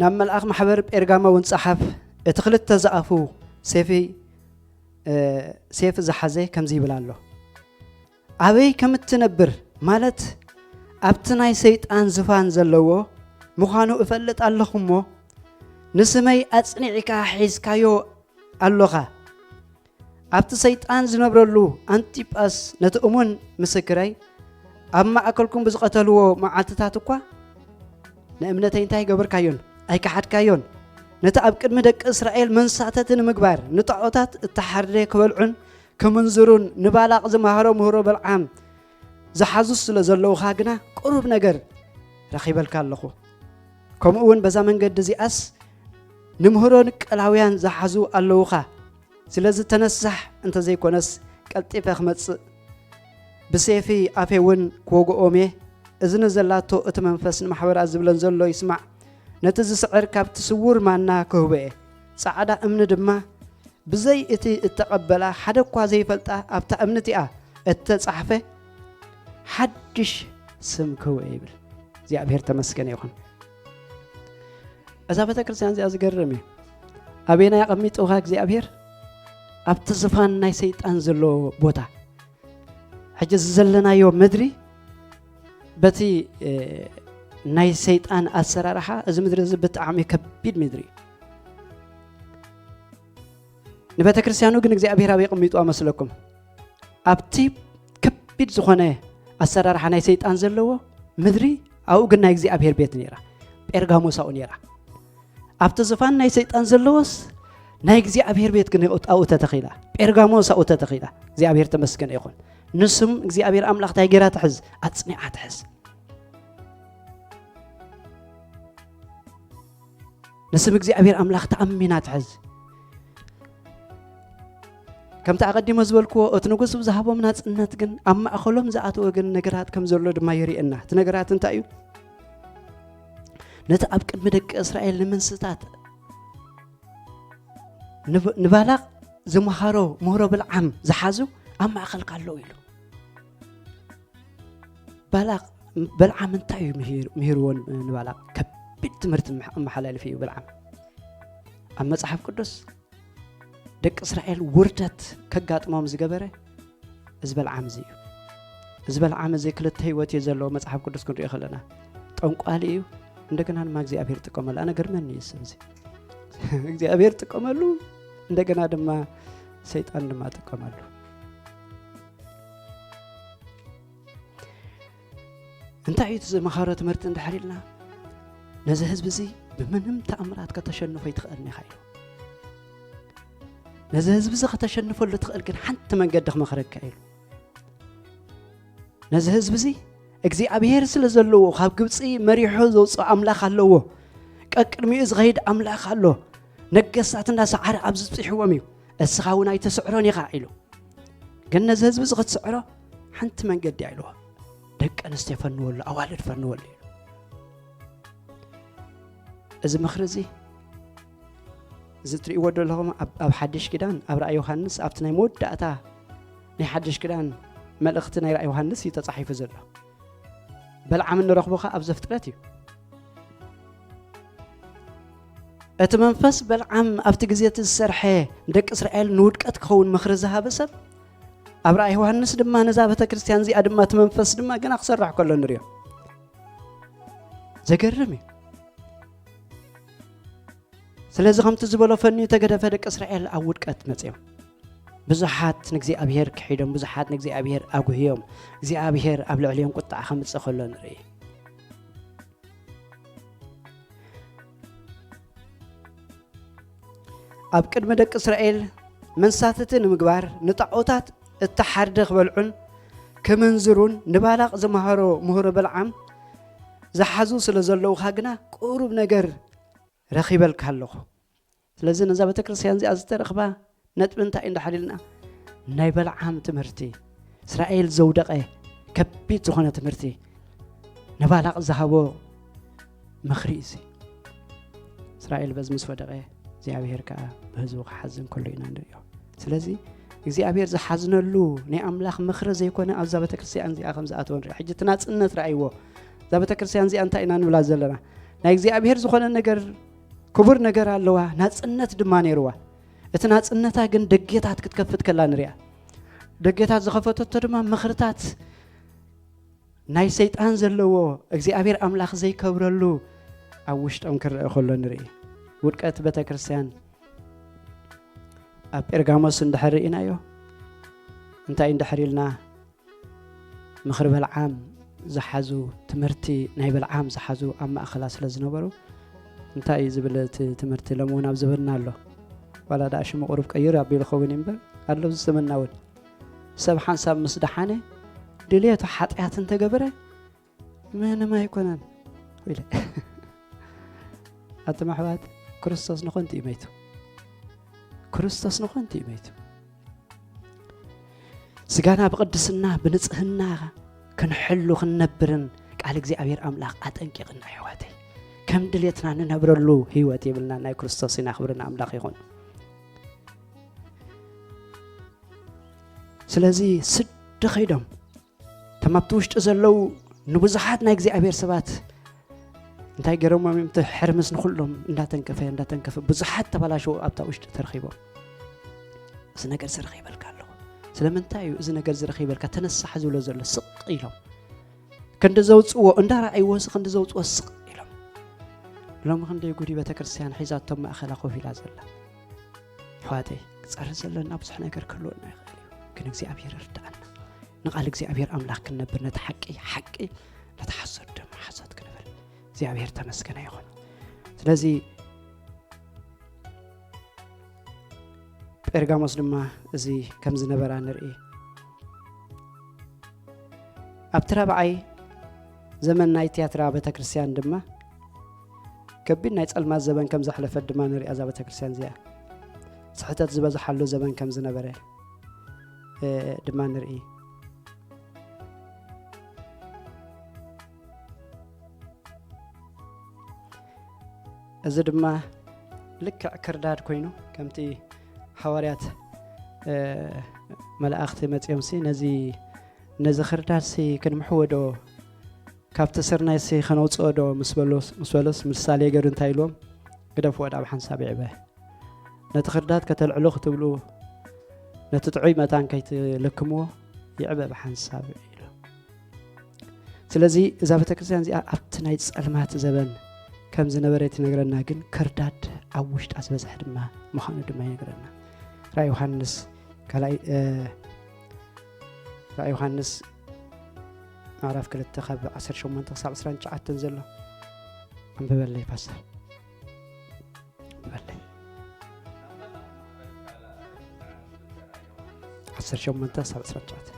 ናብ መልኣኽ ማሕበር ጴርጋሞ እውን ጸሓፍ፣ እቲ ክልተ ዝኣፉ ሴፊ ሴፍ ዝሓዘ ከምዚ ይብል ኣሎ፣ ኣበይ ከም እትነብር ማለት ኣብቲ ናይ ሰይጣን ዝፋን ዘለዎ ምዃኑ እፈልጥ ኣለኹ እሞ፣ ንስመይ ኣጽኒዕካ ሒዝካዮ ኣሎኻ። ኣብቲ ሰይጣን ዝነብረሉ ኣንጢጳስ ነቲ እሙን ምስክረይ ኣብ ማእከልኩም ብዝቐተልዎ መዓልትታት እኳ ንእምነተይ እንታይ ኣይገበርካዮን ኣይከሓድካዮን። ነቲ ኣብ ቅድሚ ደቂ እስራኤል መንሳተቲ ንምግባር ንጣዖታት እተሓርደ ክበልዑን ክምንዝሩን ንባላቕ ዝመሃሮ ምህሮ በልዓም ዝሓዙ ስለ ዘለውኻ ግና ቅሩብ ነገር ረኺበልካ ኣለኹ። ከምኡ እውን በዛ መንገዲ እዚኣስ ንምህሮ ንቀላውያን ዝሓዙ ኣለውኻ። ስለዚ ተነሳሕ እንተዘይኮነስ ቀልጢፈ ክመጽእ ብሴፊ ኣፌ እውን ክወግኦም እየ። እዝኒ ዘላቶ እቲ መንፈስ ንማሕበራት ዝብለን ዘሎ ይስማዕ። ነቲ ዝስዕር ካብቲ ስውር ማና ክህቦ እየ። ጻዕዳ እምኒ ድማ ብዘይ እቲ እተቐበላ ሓደ እኳ ዘይፈልጣ ኣብታ እምኒ እቲኣ እተጻሕፈ ሓድሽ ስም ክህቦ እየ ይብል። እግዚኣብሔር ተመስገን ይኹን። እዛ ቤተ ክርስቲያን እዚኣ ዝገርም እዩ። ኣበየናይ ኣቐሚጥዋ እግዚኣብሔር? ኣብቲ ዝፋን ናይ ሰይጣን ዘሎ ቦታ። ሕጂ እዚ ዘለናዮ ምድሪ በቲ ናይ ሰይጣን ኣሰራርሓ እዚ ምድሪ እዚ ብጣዕሚ ከቢድ ምድሪ እዩ። ንቤተ ክርስቲያኑ ግን እግዚኣብሔር ኣበይ ኣቐሚጥዋ መስለኩም? ኣብቲ ከቢድ ዝኾነ ኣሰራርሓ ናይ ሰይጣን ዘለዎ ምድሪ ኣብኡ ግን ናይ እግዚኣብሔር ቤት ነይራ። ጴርጋሞስ ኣብኡ ነይራ። ኣብቲ ዝፋን ናይ ሰይጣን ዘለዎስ ናይ እግዚኣብሔር ቤት ግን ኣብኡ ተተኺላ። ጴርጋሞስ ኣብኡ ተተኺላ። እግዚኣብሔር ተመስገን ይኹን። ንስም እግዚኣብሔር ኣምላኽ እንታይ ገይራ ትሕዝ? ኣጽኒዓ ትሕዝ። ንስም እግዚኣብሔር ኣምላኽ ተኣሚና ትሕዝ። ከምቲ ኣቐዲሞ ዝበልክዎ እቲ ንጉስ ብዝሃቦም ናጽነት ግን ኣብ ማእኸሎም ዝኣተወ ግን ነገራት ከም ዘሎ ድማ የርእየና። እቲ ነገራት እንታይ እዩ? ነቲ ኣብ ቅድሚ ደቂ እስራኤል ንምንስታት ንባላቕ ዝመሃሮ ምህሮ ብልዓም ዝሓዙ ኣብ ማእኸልካ ኣለዉ ኢሉ። ባላቕ በልዓም እንታይ እዩ ምሂርዎ ንባላቕ? ከቢድ ትምህርቲ ኣመሓላልፊ እዩ ብልዓም። ኣብ መጽሓፍ ቅዱስ ደቂ እስራኤል ውርደት ከጋጥሞም ዝገበረ እዚ በልዓም እዚ እዩ። እዚ በልዓም እዚ ክልተ ህይወት እዩ ዘለዎ። መጽሓፍ ቅዱስ ክንሪኦ ከለና ጠንቋሊ እዩ፣ እንደገና ድማ እግዚኣብሔር ጥቀመሉ። ኣነ ገርመኒ እዩ እዚ እግዚኣብሔር ጥቀመሉ፣ እንደገና ድማ ሰይጣን ድማ ጥቀመሉ። እንታይ እዩ እቲ ዝመሃሮ ትምህርቲ እንድሕር ኢልና፣ ነዚ ህዝቢ እዚ ብምንም ተኣምራት ከተሸንፎ ይትኽእልን ኢኻ ኢሉ። ነዚ ህዝቢ እዚ ከተሸንፈሉ ትኽእል ግን ሓንቲ መንገዲ ክመኽረካ ኢሉ። ነዚ ህዝቢ እዚ እግዚኣብሔር ስለ ዘለዎ ካብ ግብፂ መሪሑ ዘውፅኦ ኣምላኽ ኣለዎ። ቀቅድሚኡ ዝኸይድ ኣምላኽ ኣሎ። ነገስታት እንዳሰዓረ ኣብ ዝብፅሕዎም እዩ። እስኻ እውን ኣይተስዕሮን ኢኻ ኢሉ። ግን ነዚ ህዝቢ እዚ ክትስዕሮ ሓንቲ መንገዲ ኢልዎ። ደቂ ኣንስትዮ ፈንወሉ፣ ኣዋልድ ፈንወሉ ኢሉ። እዚ ምኽሪ እዚ እዚ ትርእይዎ ዘለኹም ኣብ ሓድሽ ኪዳን ኣብ ራእይ ዮሃንስ ኣብቲ ናይ መወዳእታ ናይ ሓድሽ ኪዳን መልእኽቲ ናይ ራእይ ዮሃንስ እዩ ተጻሒፉ ዘሎ። በልዓም እንረኽቦ ኸኣ ኣብ ዘፍጥረት እዩ። እቲ መንፈስ በልዓም ኣብቲ ግዜ እቲ ዝሰርሐ ንደቂ እስራኤል ንውድቀት ክኸውን ምኽሪ ዝሃበ ሰብ ኣብ ራእይ ዮሃንስ ድማ ነዛ ቤተ ክርስቲያን እዚኣ ድማ እቲ መንፈስ ድማ ገና ክሰርሕ ከሎ ንሪኦ። ዘገርም እዩ። ስለዚ ከምቲ ዝበሎ ፈንዩ ተገደፈ፣ ደቂ እስራኤል ኣብ ውድቀት መጽዮም። ብዙሓት ንእግዚኣብሔር ክሒዶም፣ ብዙሓት ንእግዚኣብሔር ኣጉህዮም፣ እግዚኣብሔር ኣብ ልዕሊኦም ቁጥዓ ከምጽእ ከሎ ንርኢ። ኣብ ቅድሚ ደቂ እስራኤል መንሳትቲ ንምግባር ንጣዖታት እተሓርደ ክበልዑን ክምንዝሩን ንባላቕ ዝመሃሮ ምህሮ በልዓም ዝሓዙ ስለ ዘለውኻ ግና ቁሩብ ነገር ረኺበልካ ኣለኹ። ስለዚ ነዛ ቤተክርስትያን እዚኣ ዝተረኽባ ነጥቢ እንታይ እንዳሓሊልና? ናይ በልዓም ትምህርቲ፣ እስራኤል ዘውደቐ ከቢድ ዝኾነ ትምህርቲ፣ ንባላቕ ዝሃቦ ምኽሪ እዩ። እስራኤል በዚ ምስ ወደቐ እግዚኣብሔር ከዓ ብህዝቡ ክሓዝን ከሎ ኢና ንሪኦ። ስለዚ እግዚኣብሔር ዝሓዝነሉ ናይ ኣምላኽ ምኽሪ ዘይኮነ ኣብዛ ቤተክርስትያን እዚኣ ከም ዝኣተወ ንሪኦ። ሕጂ እቲ ናጽነት ረኣይዎ። እዛ ቤተክርስትያን እዚኣ እንታይ ኢና ንብላ ዘለና? ናይ እግዚኣብሔር ዝኾነ ነገር፣ ክቡር ነገር ኣለዋ፣ ናጽነት ድማ ነይርዋ። እቲ ናጽነታ ግን ደጌታት ክትከፍት ከላ ንሪኣ። ደጌታት ዝኸፈተቶ ድማ ምኽርታት ናይ ሰይጣን ዘለዎ፣ እግዚኣብሔር ኣምላኽ ዘይከብረሉ ኣብ ውሽጦም ክረአ ከሎ ንርኢ። ውድቀት ቤተክርስትያን ኣብ ጴርጋሞስ እንድሕር ርኢናዮ፣ እንታይ እንድሕር ኢልና፣ ምኽሪ በልዓም ዝሓዙ፣ ትምህርቲ ናይ በልዓም ዝሓዙ ኣብ ማእኸላ ስለ ዝነበሩ፣ እንታይ እዩ ዝብል እቲ ትምህርቲ? ሎሚ እውን ኣብ ዘበንና ኣሎ። ዋላ ደኣ ሽሙ ቁሩብ ቀይር ኣቢሉ ኸውን እምበር፣ ኣሎ ኣብዚ ዘመንና እውን። ሰብ ሓንሳብ ምስ ደሓነ፣ ድልየቱ ሓጢኣት እንተገበረ፣ ምንም ኣይኮነን ኢለ። ኣቱም ኣሕዋት፣ ክርስቶስ ንኾንቲ እዩ መይቱ። ክርስቶስ ንኾንቲ እዩ መይቱ። ስጋና ብቅድስና፣ ብንጽህና ክንሕሉ ክንነብርን ቃል እግዚኣብሔር ኣምላኽ ኣጠንቂቕና፣ ኣሕዋተይ። ከም ድሌትና ንነብረሉ ህይወት የብልና፣ ናይ ክርስቶስ ኢና። ክብሪ ንኣምላኽ ይኹን። ስለዚ ስዲ ኸይዶም፣ እቶም ኣብቲ ውሽጢ ዘለዉ ንብዙሓት ናይ እግዚኣብሔር ሰባት እንታይ ገይሮሞም እዮም? እቲ ሕርምስ ንኹሎም እንዳተንከፈ፣ እንዳተንከፈ፣ ብዙሓት ተበላሸው ኣብታ ውሽጢ ተረኺቦም። እዚ ነገር እዚ ረኺበልካ ኣለኹ። ስለምንታይ እዩ እዚ ነገር እዚ ረኺበልካ? ተነሳሕ ዝብሎ ዘሎ ስቕ ኢሎም። ክንዲ ዘውጽዎ፣ እንዳረኣይዎ እዚ ክንዲ ዘውጽዎ ስቕ ኢሎም። ሎሚ ክንደይ ጉድ እዩ ቤተ ክርስቲያን ሒዛቶም ማእኸላ ኮፍ ኢላ ዘላ። ኣሕዋተይ፣ ክጸሪ ዘለና ብዙሕ ነገር ክህልወና ይኽእል እዩ። ግን እግዚኣብሔር ይርድኣና። ንቓል እግዚኣብሔር ኣምላኽ ክንነብር፣ ነቲ ሓቂ ሓቂ፣ ነቲ ሓሶት ድማ ሓሶት ክንብል እግዚኣብሔር ተመስገነ ይኹን። ስለዚ ጴርጋሞስ ድማ እዚ ከም ዝነበራ ንርኢ። ኣብቲ ራብዓይ ዘመን ናይ ትያትራ ቤተ ክርስቲያን ድማ ከቢድ ናይ ጸልማት ዘበን ከም ዘሕለፈት ድማ ንርኢ። እዛ ቤተ ክርስቲያን እዚኣ ስሕተት ዝበዝሓሉ ዘበን ከም ዝነበረ፣ እ፣ ድማ ንርኢ። እዚ ድማ ልክዕ ክርዳድ ኮይኑ፣ ከምቲ ሃዋርያት፣ እ፣ መላእኽቲ መጺኦምሲ ነዚ፣ ነዚ ክርዳድሲ ክንምሕዎ ዶ፣ ካብቲ ስርናይሲ ከነውጽኦ ዶ ምስ በሎስ፣ ምስ በሎስ ምሳሌ ገይሩ እንታይ ኢልዎም? ግደፍዎ፣ ዳብ ሓንሳብ ይዕበ። ነቲ ክርዳድ ከተልዕሉ ክትብሉ፣ ነቲ ጥዑይ መታን ከይትልክምዎ፣ ይዕበ ብሓንሳብ ኢሉ። ስለዚ እዛ ቤተ ክርስቲያን እዚኣ ኣብቲ ናይ ጸልማት ዘበን ከም ዝነበረት ይነግረና፣ ግን ክርዳድ ኣብ ውሽጣ ዝበዝሐ ድማ ምዃኑ ድማ ይነግረና። ራእይ ዮሃንስ ካልኣይ፣ እ፣ ራእይ ዮሃንስ ምዕራፍ ክልተ ካብ ዓሰርተ ሸሞንተ ክሳብ ዕስራን ትሽዓተን ዘሎ ኣንብበለይ ፓስተር። በለይ። ዓሰርተ ሸሞንተ ክሳብ ዕስራን ትሽዓተን።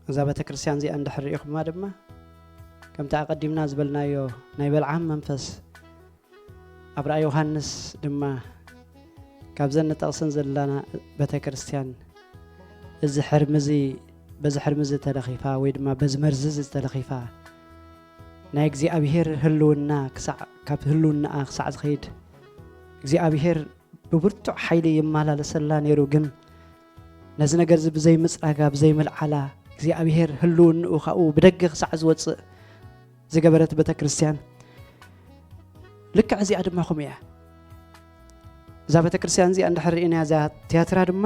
እዛ ቤተ ክርስቲያን እዚኣ እንድሕር ርኢኹማ ድማ፣ ከምቲ ኣቐዲምና ዝበልናዮ ናይ በልዓም መንፈስ ኣብ ራእይ ዮሃንስ ድማ ካብዘን ንጠቕሰን ዘለና ቤተ ክርስቲያን እዚ ሕርሚ እዚ፣ በዚ ሕርሚ እዚ ተለኺፋ ወይ ድማ በዚ መርዚ እዚ ተለኺፋ ናይ እግዚኣብሔር ህልውና ክሳዕ፣ ካብ ህልውናኣ ክሳዕ ዝኸይድ እግዚኣብሔር ብብርቱዕ ሓይሊ ይመላለሰላ ነይሩ። ግን ነዚ ነገር እዚ ብዘይ ምጽራጋ፣ ብዘይ ምልዓላ፣ እግዚኣብሔር ህልውንኡ ካብኡ ብደገ ክሳዕ ዝወጽእ ዝገበረት ቤተ ክርስቲያን፣ ልክዕ እዚኣ ድማ ከምኡ እያ። እዛ ቤተ ክርስቲያን እዚኣ እንድሕር ርኢናያ፣ እዛ ትያትራ ድማ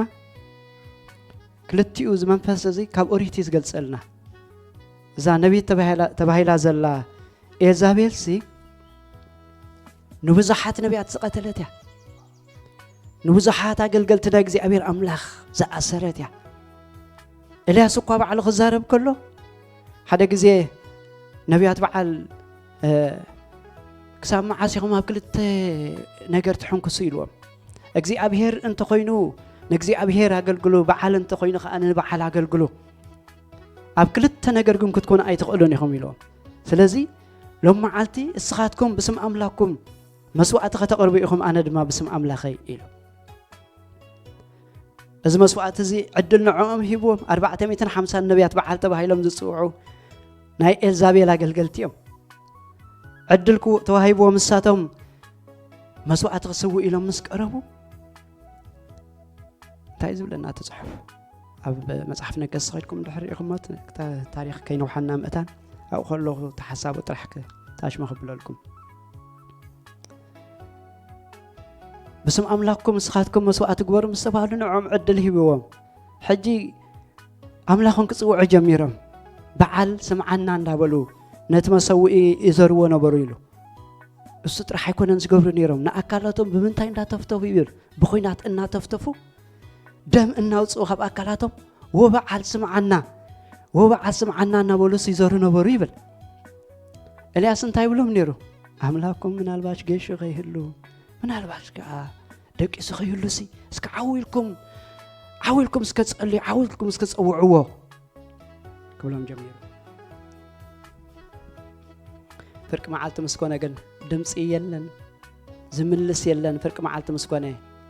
ክልቲኡ እዚ መንፈስ እዚ ካብ ኦሪት እዩ ዝገልጸልና። እዛ ነቢት ተባሂላ፣ ተባሂላ ዘላ ኤልዛቤልሲ ንብዙሓት ነቢያት ዝቐተለት እያ። ንብዙሓት ኣገልገልቲ ናይ እግዚኣብሔር ኣምላኽ ዝኣሰረት እያ። ኤልያስ እኳ ባዕሉ ክዛረብ ከሎ፣ ሓደ ግዜ ነቢያት በዓል፣ እ፣ "ክሳብ መዓስ ኢኹም ኣብ ክልተ ነገር ትሕንክሱ?" ኢልዎም። እግዚኣብሔር እንተኾይኑ ንእግዚኣብሔር ኣገልግሉ፣ በዓል እንተኾይኑ ከኣ ንበዓል ኣገልግሉ። ኣብ ክልተ ነገር ግን ክትኮኑ ኣይትኽእሉን ኢኹም ኢልዎም። ስለዚ ሎም መዓልቲ እስኻትኩም ብስም ኣምላኽኩም መስዋዕቲ ከተቕርቡ ኢኹም፣ ኣነ ድማ ብስም ኣምላኸይ ኢሉ። እዚ መስዋዕቲ እዚ ዕድል ንዕኦም ሂብዎም። ኣርባዕተ ሚእትን ሓምሳን ነቢያት በዓል ተባሂሎም ዝጽውዑ ናይ ኤልዛቤል ኣገልገልቲ እዮም። ዕድል ክው-፣ ተዋሂብዎም። ንሳቶም መስዋዕቲ ክስውኡ ኢሎም ምስ ቀረቡ፣ እንታይ ዝብለና እቲ ጽሑፍ? ኣብ መጽሓፍ ነገስት ከድኩም ድሕሪ ኢኹም ሞት፣ ታ-፣ ታሪኽ ከይነውሓና ምእታን፣ ኣብኡ ከለኹ እቲ ሓሳቡ ጥራሕ ክ-፣ ታሽመ ክብለልኩም። "ብስም ኣምላኽኩም ንስኻትኩም መስዋዕቲ ግበሩ" ምስ ተባህሉ፣ ንዕኦም ዕድል ሂብዎም። ሕጂ ኣምላኾም ክጽውዑ ጀሚሮም። በዓል ስምዓና እንዳበሉ ነቲ መሰውኢ ይዘርዎ ነበሩ ኢሉ። እሱ ጥራሕ ኣይኮነን ዝገብሩ ነይሮም። ንኣካላቶም ብምንታይ እንዳተፍተፉ ይብል፣ ብኹናት እናተፍተፉ፣ ደም እናውጽኡ ካብ ኣካላቶም፣ "ወበዓል ስምዓና፣ ወበዓል ስምዓና" እናበሉስ ይዘሩ ነበሩ ይብል። ኤልያስ እንታይ ይብሎም ነይሩ? "ኣምላኽኩም ምናልባሽ ጌሹ ከይህሉ፣ ምናልባሽ ከኣ ደቂሱ ከይህሉሲ፣ እስከ ዓው ኢልኩም፣ ዓው ኢልኩም እስከ ጸልዩ፣ ዓው ኢልኩም እስከ ጸውዕዎ" ክብሎም ጀሚሩ። ፍርቂ መዓልቲ ምስ ኮነ ግን ድምጺ የለን፣ ዝምልስ የለን። ፍርቂ መዓልቲ ምስ ኮነ፣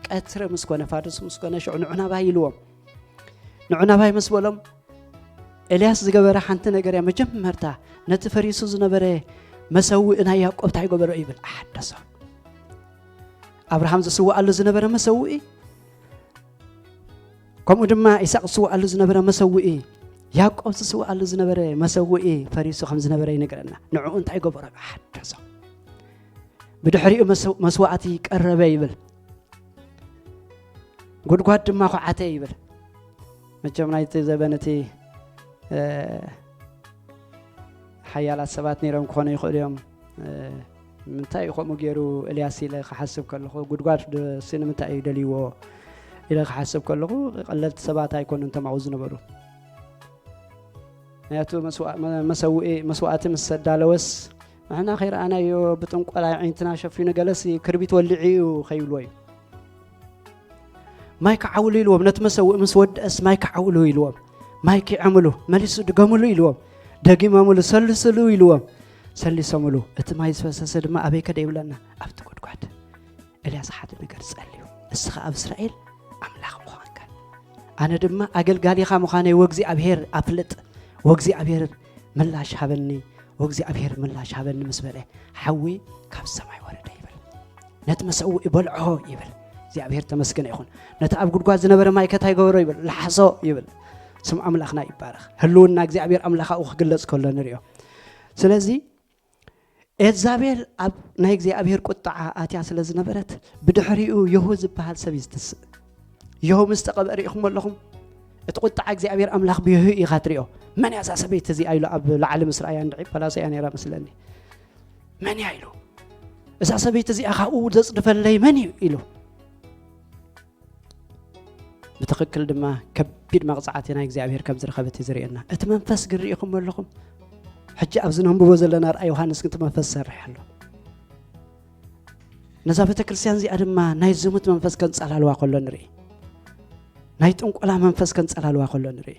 ቀትሪ ምስ ኮነ፣ ፋዱስ ምስ ኮነ፣ ሽዑ "ንዑ ናባይ" ኢልዎም። "ንዑ ናባይ" ምስ በሎም፣ ኤልያስ ዝገበረ ሓንቲ ነገር እያ። መጀመርታ ነቲ ፈሪሱ ዝነበረ መሰውኢ ናይ ያዕቆብ እንታይ ገበሮ ይብል? ኣሓደሶ። ኣብርሃም ዝስውኣሉ ዝነበረ መሰውኢ፣ ከምኡ ድማ ይስሐቅ ዝስውኣሉ ዝነበረ መሰውኢ፣ ያዕቆብ ዝስውኣሉ ዝነበረ መሰውኢ ፈሪሱ ከም ዝነበረ ይነግረና። ንዕኡ እንታይ ገበሮ? ኣሓደሶ። ብድሕሪኡ መሰው-፣ መስዋዕቲ ቀረበ ይብል። ጉድጓድ ድማ ኳዓተ ይብል። መቸም ናይቲ ዘበን እቲ፣ እ፣ ሓያላት ሰባት ነይሮም ክኾኑ ይኽእሉ እዮም። እ፣ "ንምንታይ እዩ ከምኡ ገይሩ ኤልያስ?" ኢለ ክሓስብ ከለኹ፣ "ጉድጓድ ሲ ንምንታይ እዩ ደልይዎ?" ኢለ ክሓስብ ከለኹ፣ ቀለልቲ ሰባት ኣይኮኑን እቶም ኣብኡ ዝነበሩ። ምኽንያቱ መስዋ-፣ መ-፣ መሰውኢ-፣ መስዋዕቲ ምስ ኣዳለወስ፣ ንሕና ከይረኣናዮ ብጥንቆላ ኣዒንትና ሸፊኑ፣ ገለሲ ክርቢት ወሊዑ እዩ ከይብልዎ እዩ። "ማይ ክዓውሉ" ኢልዎም፣ ነቲ መሰውኢ ምስ ወድአስ "ማይ ክዓውሉ" ኢልዎም። ማይ ኪዐምሉ፣ መሊሱ "ድገምሉ" ኢልዎም። ደጊመምሉ "ሰልስሉ" ኢልዎም። ሰሊሶምሉ። እቲ ማይ ዝፈሰሰ ድማ ኣበይ ከደ ይብለና? ኣብቲ ጉድጓድ። ኤልያስ ሓደ ነገር ጸልዩ። "እስኻ ኣብ እስራኤል ኣምላኽ ምዃንካ፣ ኣነ ድማ ኣገልጋሊኻ ምዃነይ ወእግዚኣብሔር ኣፍልጥ፣ ወእግዚኣብሔር ምላሽ ሃበኒ፣ ወእግዚኣብሔር ምላሽ ሃበኒ" ምስ በለ፣ ሓዊ ካብ ሰማይ ወረደ ይብል። ነቲ መሰውኢ በልዖ ይብል። እግዚኣብሔር ተመስገነ ይኹን። ነቲ ኣብ ጉድጓድ ዝነበረ ማይ ከ እንታይ ገበሮ ይብል? ለሓሶ ይብል። ስም ኣምላኽና ይባረኽ። ህልውና እግዚኣብሔር ኣምላኽ ኣብኡ ክግለጽ ከሎ ንሪኦ። ስለዚ ኤልዛቤል ኣብ ናይ እግዚኣብሔር ቁጥዓ ኣትያ ስለ ዝነበረት፣ ብድሕሪኡ የሁ ዝበሃል ሰብ እዩ ዝትስእ። የሁ ምስ ተቐብአ ርኢኹም ኣለኹም? እቲ ቁጥዓ እግዚኣብሔር ኣምላኽ ብየሁ ኢኻ ትሪኦ። "መን እያ እዛ ሰበይቲ እዚኣ?" ኢሉ ኣብ ላዕሊ ምስ ረኣያ፣ እንድዒ ፓላሶ እያ ነይራ መስለኒ። "መን እያ?" ኢሉ። "እዛ ሰበይቲ እዚኣ ካብኡ ዘጽድፈለይ መን እዩ?" ኢሉ። ብትኽክል ድማ ከቢድ መቕጻዕቲ ናይ እግዚኣብሔር ከም ዝረኸበት እዩ ዘርእየና። እቲ መንፈስ ግን ርኢኹም ኣለኹም? ሕጂ ኣብዚ ነንብቦ ዘለና ራእይ ዮሃንስ ግን እቲ መንፈስ ዝሰርሕ ኣሎ። ነዛ ቤተ ክርስቲያን እዚኣ ድማ ናይ ዝሙት መንፈስ ከንጸላልዋ ከሎ ንርኢ። ናይ ጥንቆላ መንፈስ ከንጸላልዋ ከሎ ንርኢ።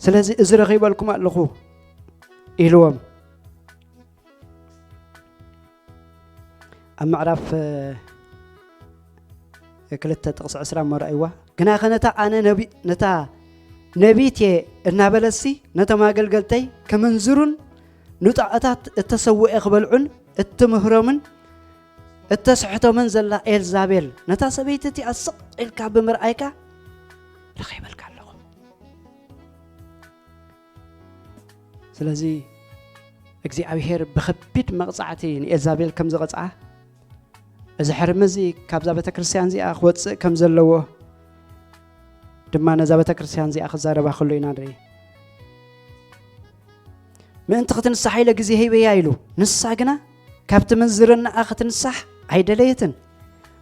ስለዚ እዚ ረኺበልኩም ኣለኹ ኢልዎም። ኣብ ምዕራፍ ክልተ ጥቕሲ ዕስራ እሞ ረኣይዋ። ግናኸ ነታ ኣነ ነታ ነቢት እየ እናበለሲ ነቶም ኣገልገልተይ ክምንዝሩን ንጣዖታት እተሰውአ ክበልዑን እትምህሮምን እተስሕቶምን ዘላ ኤልዛቤል ነታ ሰበይቲ እቲኣ ስቕ ኢልካ ብምርኣይካ ረኺበልካ ኣለኹ። ስለዚ እግዚኣብሔር ብኸቢድ መቕጻዕቲ ንኤልዛቤል ከም ዝቐጽዓ፣ እዚ ሕርሚ እዚ ካብዛ ቤተ ክርስቲያን እዚኣ ክወጽእ ከም ዘለዎ ድማ ነዛ ቤተ ክርስቲያን እዚኣ ክዛረባ ከሎ ኢና ንርኢ። ምእንቲ ክትንሳሕ ኢለ ግዜ ሂበያ ኢሉ፣ ንሳ ግና ካብቲ ምንዝርናኣ ክትንሳሕ ኣይደለየትን።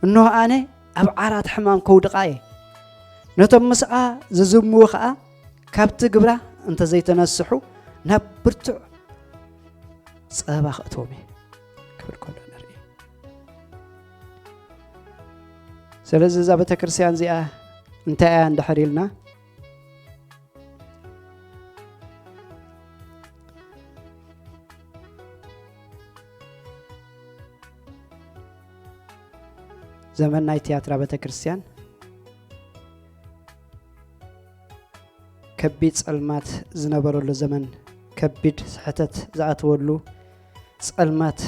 እንሆ ኣነ ኣብ ዓራት ሕማም ከውድቓ እየ። ነቶም ምስኣ ዝዝምዉ ኸኣ ካብቲ ግብራ እንተ ዘይተነስሑ ናብ ብርቱዕ ጸበባ ከእትዎም እየ ክብል ከሎ ንርኢ። ስለዚ እዛ ቤተ ክርስቲያን እዚኣ እንታይ እያ እንድሕር ኢልና፣ ዘመን ናይ ትያትራ ቤተ ክርስቲያን፣ ከቢድ ጸልማት ዝነበረሉ ዘመን፣ ከቢድ ስሕተት ዝኣተወሉ ጸልማት፣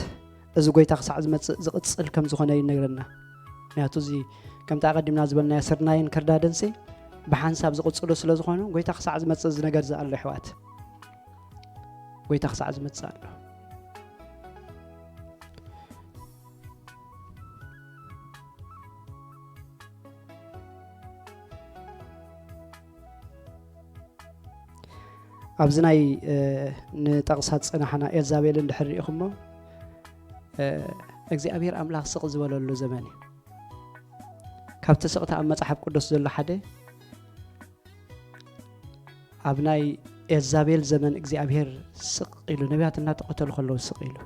እዚ ጎይታ ክሳዕ ዝመጽእ ዝቕጽል ከም ዝኾነ ይነግረና። ምክንያቱ እዚ ከምቲ ኣቐዲምና ዝበልናዮ ስርናይን ክርዳድንሲ ብሓንሳብ ዝቕጽሉ ስለ ዝኾኑ፣ ጎይታ ክሳዕ ዝመጽእ እዚ ነገር እዚ ኣሎ፣ ኣሕዋት። ጎይታ ክሳዕ ዝመጽእ ኣሎ። ኣብዚ ናይ፣ እ፣ ንጠቕሳ ዝጸናሕና ኤልዛቤል እንድሕር ርኢኹሞ፣ እ፣ እግዚኣብሔር ኣምላኽ ስቕ ዝበለሉ ዘመን እዩ። ካብቲ ስቕታ ኣብ መጽሓፍ ቅዱስ ዘሎ ሓደ፣ ኣብ ናይ ኤልዛቤል ዘመን እግዚኣብሔር ስቕ ኢሉ፣ ነቢያት እናተቐተሉ ከለዉ ስቕ ኢሉ፣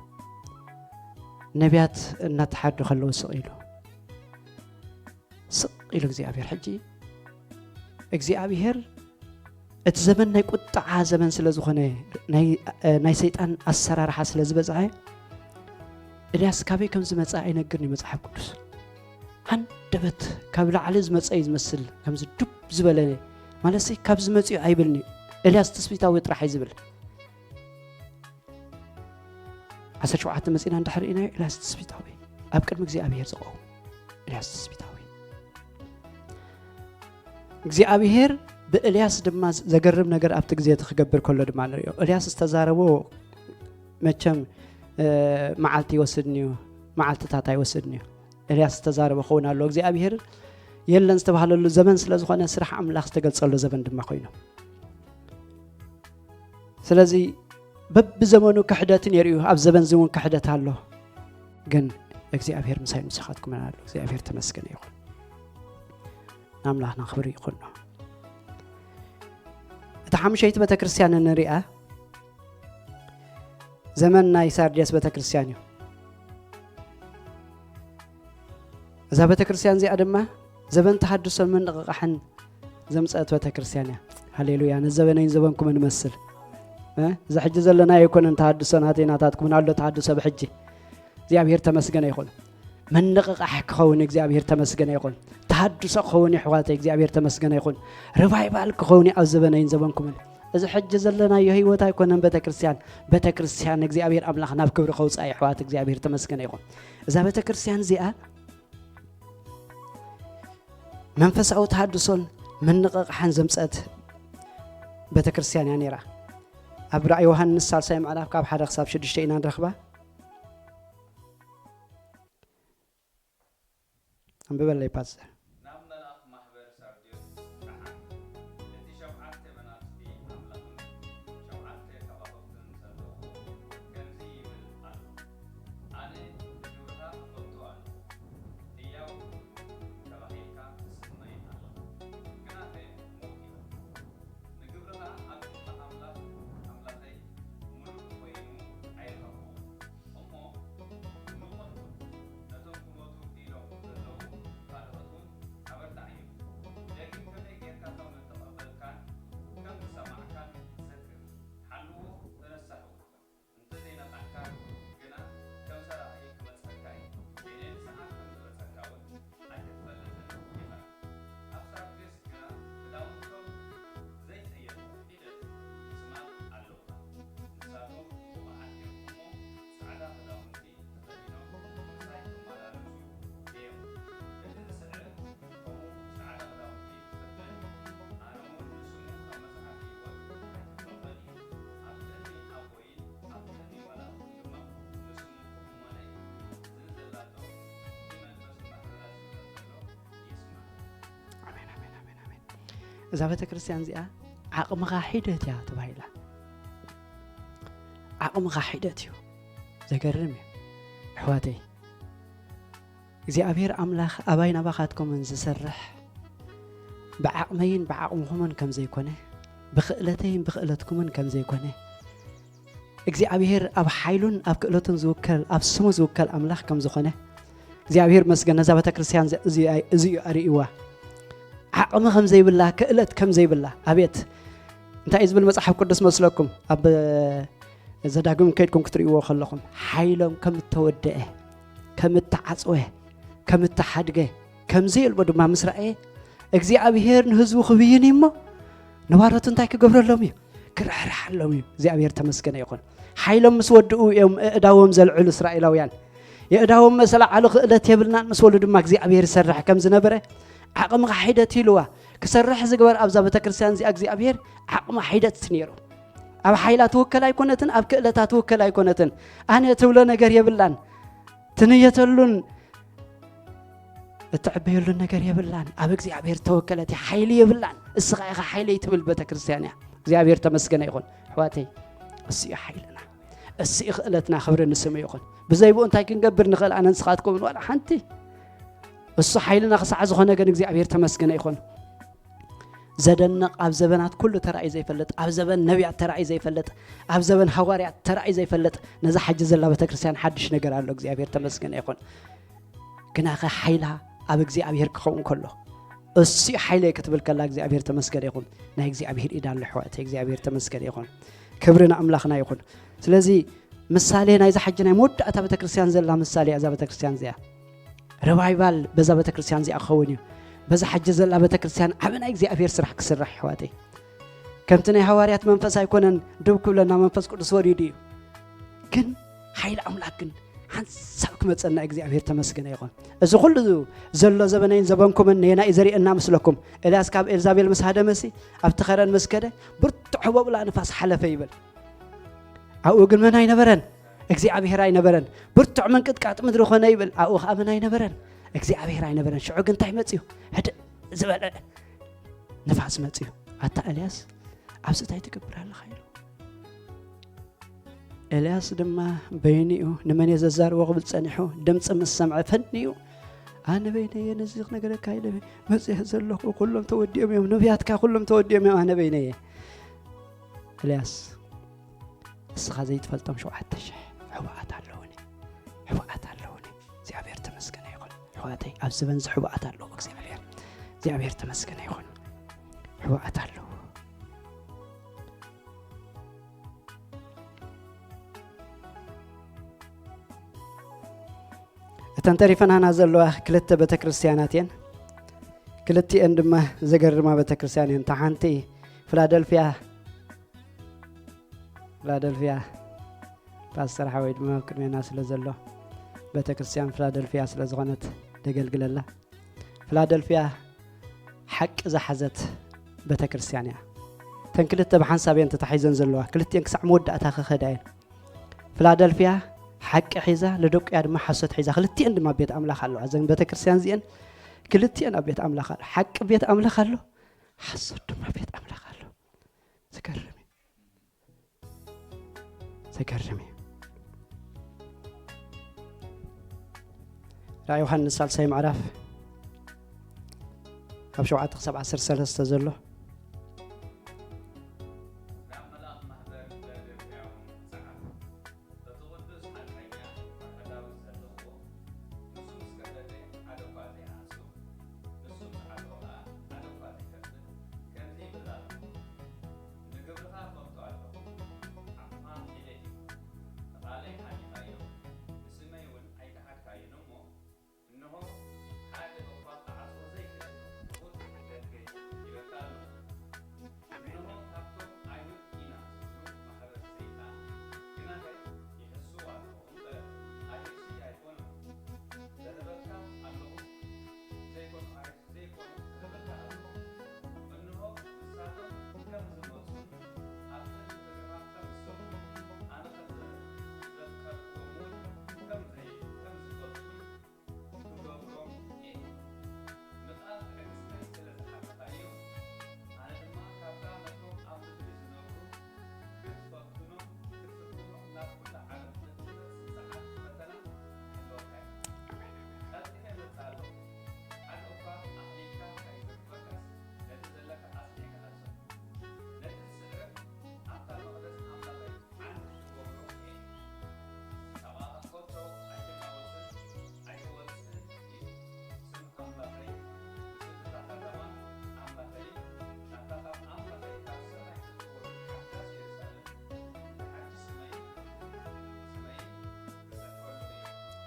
ነቢያት እናተሓዱ ከለዉ ስቕ ኢሉ፣ ስቕ ኢሉ እግዚኣብሔር። ሕጂ እግዚኣብሔር እቲ ዘመን ናይ ቁጥዓ ዘመን ስለ ዝኾነ፣ ናይ፣ ናይ ሰይጣን ኣሰራርሓ ስለ ዝበዝሐ፣ ኤልያስ ካበይ ከም ዝመጽእ ኣይነግርን እዩ መጽሓፍ ቅዱስ። ሃንደበት ካብ ላዕሊ ዝመጸ እዩ ዝመስል፣ ከምዚ ዱብ ዝበለ ማለትሲ ካብ ዝመጽኡ ኣይብልን እዩ። ኤልያስ ትስቢታዊ ጥራሕ እዩ ዝብል። ዓሰርተ ሸውዓተ መጺና እንድሕር ርኢናዮ፣ ኤልያስ ትስቢታዊ፣ ኣብ ቅድሚ እግዚኣብሔር ዝቐውም ኤልያስ ትስቢታዊ። እግዚኣብሔር ብኤልያስ ድማ ዘገርም ነገር ኣብቲ ግዜ እቲ ክገብር ከሎ ድማ ንሪኦ። ኤልያስ ዝተዛረቦ መቸም፣ እ፣ መዓልቲ ይወስድን እዩ፣ መዓልትታት ኣይወስድን እዩ። ኤልያስ ዝተዛረቦ ክኸውን ኣለዎ። እግዚኣብሔር የለን ዝተባህለሉ ዘመን ስለ ዝኾነ፣ ስራሕ ኣምላኽ ዝተገልጸሉ ዘመን ድማ ኮይኑ። ስለዚ በብዘመኑ ክሕደት ነይሩ እዩ፣ ኣብ ዘመን እዚ እውን ክሕደት ኣሎ። ግን እግዚኣብሔር ምሳይ ምሳኻትኩምን ኣሎ። እግዚኣብሔር ተመስገነ ይኹን። ንኣምላኽና ክብሪ ይኹኖ። እታ ሓሙሸይቲ ቤተ ክርስቲያን እንሪኣ ዘመን ናይ ሳርዴስ ቤተ ክርስቲያን እዩ። እዛ ቤተ ክርስቲያን እዚኣ ድማ ዘበን ተሃድሶን ምንቕቓሕን ዘምጸአት ቤተ ክርስቲያን እያ። ሃሌሉያ። ነዘበነይን ዘበንኩምን እመስል። እ? እዚ ሕጂ ዘለና ኣይኮነን ተሃድሶ ናተይ ናታትኩምን ኣሎ ተሃድሶ ብሕጂ። እግዚኣብሔር ተመስገነ ይኹን። ምንቕቓሕ ክኸውን እግዚኣብሔር ተመስገነ ይኹን። ተሃድሶ ክኸውን የሕዋተይ እግዚኣብሔር ተመስገነ ይኹን። ሪቫይቫል ክኸውን ኣብ ዘበነይን ዘበንኩምን። እዚ ሕጂ ዘለናዮ ህይወት ኣይኮነን ቤተ ክርስቲያን። ቤተ ክርስቲያን እግዚኣብሔር ኣምላኽ ናብ ክብሪ ከውፅኣ የሕዋት እግዚኣብሔር ተመስገነ ይኹን። እዛ ቤተ ክርስቲያን እዚኣ መንፈሳዊ ተሃድሶን ምንቕቓሕን ዘምፀት ቤተ ክርስቲያን እያ ነይራ። ኣብ ራእይ ዮሃንስ ሳልሳይ ምዕራፍ ካብ ሓደ ክሳብ ሽዱሽተ ኢና ንረኽባ። ኣንብበለይ ፓስተር። ናብ መልኣኽ ማሕበር ሳርድዮስ ጸሓፍ፣ እቲ ሸውዓተ መናፍስቲ ኣምላኽን ሸውዓተ ከዋኽብትን ዘለዎ ከምዚ ይብል ኣሎ፣ ኣነ ንግብርኻ እፈልጦ ኣለኹ፣ ህያው ተባሂልካ ትስመይ ኣለኻ፣ ግናኸ ምዉት ኢኻ። ንግብርኻ ኣብ ቅድሚ ኣምላኽ ኣምላኸይ ምሉእ ኮይኑ ኣይረኸብኩዎን። እሞ ምቑት ነቶም ክሞቱ ኢሎም ዘለዉ ካልኦት እውን እዛ ቤተ ክርስቲያን እዚኣ ዓቕምኻ ሒደት እያ ተባሂላ። ዓቕምኻ ሒደት እዩ። ዘገርም እዩ። ኣሕዋተይ፣ እግዚኣብሔር ኣምላኽ ኣባይን ኣባኻትኩምን ዝሰርሕ ብዓቕመይን ብዓቕምኹምን ከም ዘይኮነ፣ ብኽእለተይን ብኽእለትኩምን ከም ዘይኮነ፣ እግዚኣብሔር ኣብ ሓይሉን ኣብ ክእለቱን ዝውከል፣ ኣብ ስሙ ዝውከል ኣምላኽ ከም ዝኾነ እግዚኣብሔር መስገን። ነዛ ቤተ ክርስቲያን እዚ እዩ ኣርእይዋ። ዓቕሚ ከም ዘይብላ፣ ክእለት ከም ዘይብላ። ኣቤት እንታይ እዩ ዝብል መጽሓፍ ቅዱስ መስለኩም? ኣብ ዘዳግም ከይድኩም ክትርእይዎ ከለኹም፣ ሓይሎም ከም እተወደአ፣ ከም እተዓጽወ፣ ከም እተሓድገ፣ ከም ዘየልቦ ድማ ምስ ረኣየ፣ እግዚኣብሔር ንህዝቡ ክብይን እዩ እሞ፣ ንባሮቱ እንታይ ክገብረሎም እዩ? ክርሕርሓሎም እዩ። እግዚኣብሔር ተመስገነ ይኹን። ሓይሎም ምስ ወድኡ እዮም ኣእዳዎም ዘልዕሉ እስራኤላውያን። የእዳዎም መሰላዕሉ ክእለት የብልናን ምስ በሉ ድማ እግዚኣብሔር ይሰርሕ ከም ዝነበረ፣ ዓቕምኻ ሒደት ኢልዋ። ክሰርሕ ዝግበር ኣብዛ ቤተ ክርስቲያን እዚኣ እግዚኣብሔር ዓቕማ ሒደት ነይሩ። ኣብ ሓይላ ትውከል ኣይኮነትን፣ ኣብ ክእለታ ትውከል ኣይኮነትን። ኣነ ትብሎ ነገር የብላን። ትንየተሉን እትዕበየሉን ነገር የብላን። ኣብ እግዚኣብሔር ተወከለት እያ፣ ሓይሊ የብላን። እስኻ ኢኻ ሓይለይ ትብል ቤተ ክርስቲያን እያ። እግዚኣብሔር ተመስገነ ይኹን። ኣሕዋተይ፣ እሱ እዩ ሓይልና፣ እሱ እዩ ክእለትና። ክብሪ ንስሙ ይኹን። ብዘይ ብኡ እንታይ ክንገብር ንኽእል? ኣነ ንስኻትኩምን ዋላ ሓንቲ። እሱ ሓይልና ክሳዕ ዝኾነ ግን እግዚኣብሔር ተመስገነ ይኹን። ዘደንቕ፣ ኣብ ዘበናት ኩሉ ተራእዩ ዘይፈልጥ፣ ኣብ ዘበን ነቢያት ተራእዩ ዘይፈልጥ፣ ኣብ ዘበን ሃዋርያት ተራእዩ ዘይፈልጥ፣ ነዛ ሕጂ ዘላ ቤተ ክርስቲያን ሓድሽ ነገር ኣሎ። እግዚኣብሔር ተመስገነ ይኹን። ግናኸ ሓይላ ኣብ እግዚኣብሔር ክኸውን ከሎ፣ እሱ ሓይለይ ክትብል ከላ እግዚኣብሔር ተመስገነ ይኹን። ናይ እግዚኣብሔር ኢድ ኣሎ ኣሕዋተይ፣ እግዚኣብሔር ተመስገነ ይኹን። ክብሪ ንኣምላኽና ይኹን። ስለዚ ምሳሌ ናይዛ ሕጂ ናይ መወዳእታ ቤተ ክርስቲያን ዘላ ምሳሌ እያ እዛ ቤተ ክርስቲያን እዚኣ። ሪቫይቫል በዛ ቤተ ክርስቲያን እዚኣ ክኸውን እዩ። በዛ ሕጂ ዘላ ቤተ ክርስቲያን ዓቢ ናይ እግዚኣብሔር ስራሕ ክስራሕ ኣሕዋተይ። ከምቲ ናይ ሃዋርያት መንፈስ ኣይኮነን ደው ክብለና መንፈስ ቅዱስ ወሪዱ እዩ። ግን ሓይሊ ኣምላኽ ግን ሓንሳብ ክመጸና እግዚኣብሔር ተመስገነ ይኹን። እዚ ኩሉ ዘሎ ዘበነይን ዘበንኩምን ነየና እዩ ዘርእየና መስለኩም? ኤልያስ ካብ ኤልዛቤል ምስ ሃደመሲ ኣብቲ ኸረን ምስ ከደ ብርቱዕ ህቦብላ ንፋስ ሓለፈ ይብል። ኣብኡ ግን መን ኣይነበረን? እግዚኣብሔር ኣይነበረን። ብርቱዕ ምንቅጥቃጥ ምድሪ ኾነ ይብል። ኣብኡ ኸዓ መን ኣይነበረን? እግዚኣብሔር ኣይነበረን። ሽዑ ግን እንታይ መጽዩ? ህድእ ዝበለ ንፋስ መጽዩ። ኣታ ኤልያስ፣ ኣብዚ እንታይ ትገብር ኣለኻ? ኢሉ። ኤልያስ ድማ በይኑ እዩ፣ ንመን እየ ዘዛርቦ ክብል ጸኒሑ፣ ድምጺ ምስ ሰምዐ ፈንዩ፣ ኣነ በይነየ ነዚ ክነገረካ ኢለ መጽየ ዘለኹ፣ ኩሎም ተወዲኦም እዮም፣ ነቢያትካ ኩሎም ተወዲኦም እዮም፣ ኣነ በይነየ። ኤልያስ፣ እስኻ ዘይትፈልጦም ሸውዓተ ሽሕ ሕቡኣት ኣለውኒ፣ ሕቡኣት ኣለውኒ። እግዚኣብሔር ተመስገነ ይኹን። ኣሕዋተይ፣ ኣብ ዘበንዚ ሕቡኣት ኣለዉ። እግዚኣብሔር፣ እግዚኣብሔር ተመስገነ ይኹን። ሕቡኣት ኣለዉ። እተን ተሪፈናና ዘለዋ ክልተ ቤተ ክርስቲያናት እየን። ክልቲኤን ድማ ዘገርማ ቤተ ክርስቲያን እየን። እታ ሓንቲ ፊላደልፊያ፣ ፊላደልፊያ ፓስተር ሓወይ ድማ ኣብ ቅድሜና ስለ ዘሎ፣ ቤተ ክርስቲያን ፊላደልፊያ ስለ ዝኾነት ነገልግለላ። ፊላደልፊያ ሓቂ ዝሓዘት ቤተ ክርስቲያን እያ። እተን ክልተ ብሓንሳብ እየን ተታሒዘን ዘለዋ። ክልቲኤን ክሳዕ መወዳእታ ክኸዳ እየን። ፊላደልፊያ ሓቂ ሒዛ፣ ለዶቅያ ድማ ሓሶት ሒዛ። ክልቲኤን ድማ ቤት ኣምላኽ ኣለዋ። እዘን ቤተ ክርስቲያን እዚኤን ክልቲኤን ኣብ ቤት ኣምላኽ ኣሎ። ሓቂ ቤት ኣምላኽ ኣሎ፣ ሓሶት ድማ ቤት ኣምላኽ ኣሎ። ዝገርም እዩ። ዘገርም እዩ። ራእይ ዮሃንስ ሳልሳይ ምዕራፍ ካብ ሸውዓተ ክሳብ ዓሰርተ ሰለስተ ዘሎ። ናብ መልኣኽ ማሕበር ፊላደልፍያ እውን ጸሓፍ። እቲ ቅዱስ ሓቀኛ ባርካ ዳዊት ዘለዎ፣ ንሱ ምስ ከፈተ ሓደ እኳ ዘይሃስዮ፣ ንሱ ምስ ዓጽወ ኸኣ ሓደ እኳ ዘይከፍት፣ ከምዚ ይብል ኣሎ፣ ንግብርኻ እፈልጦ ኣለኹ፣ ዓቕምኻ ሒደ እዩ፣ ንቓለይ ሓሊኻዮ፣ ንስመይ እውን ኣይከሓድካዮን እሞ፣ እንሆ፣ ሓደ እኳ ክዓጽዎ ዘይክእል ክፉት ደገ ሂበካ ኣለኹ።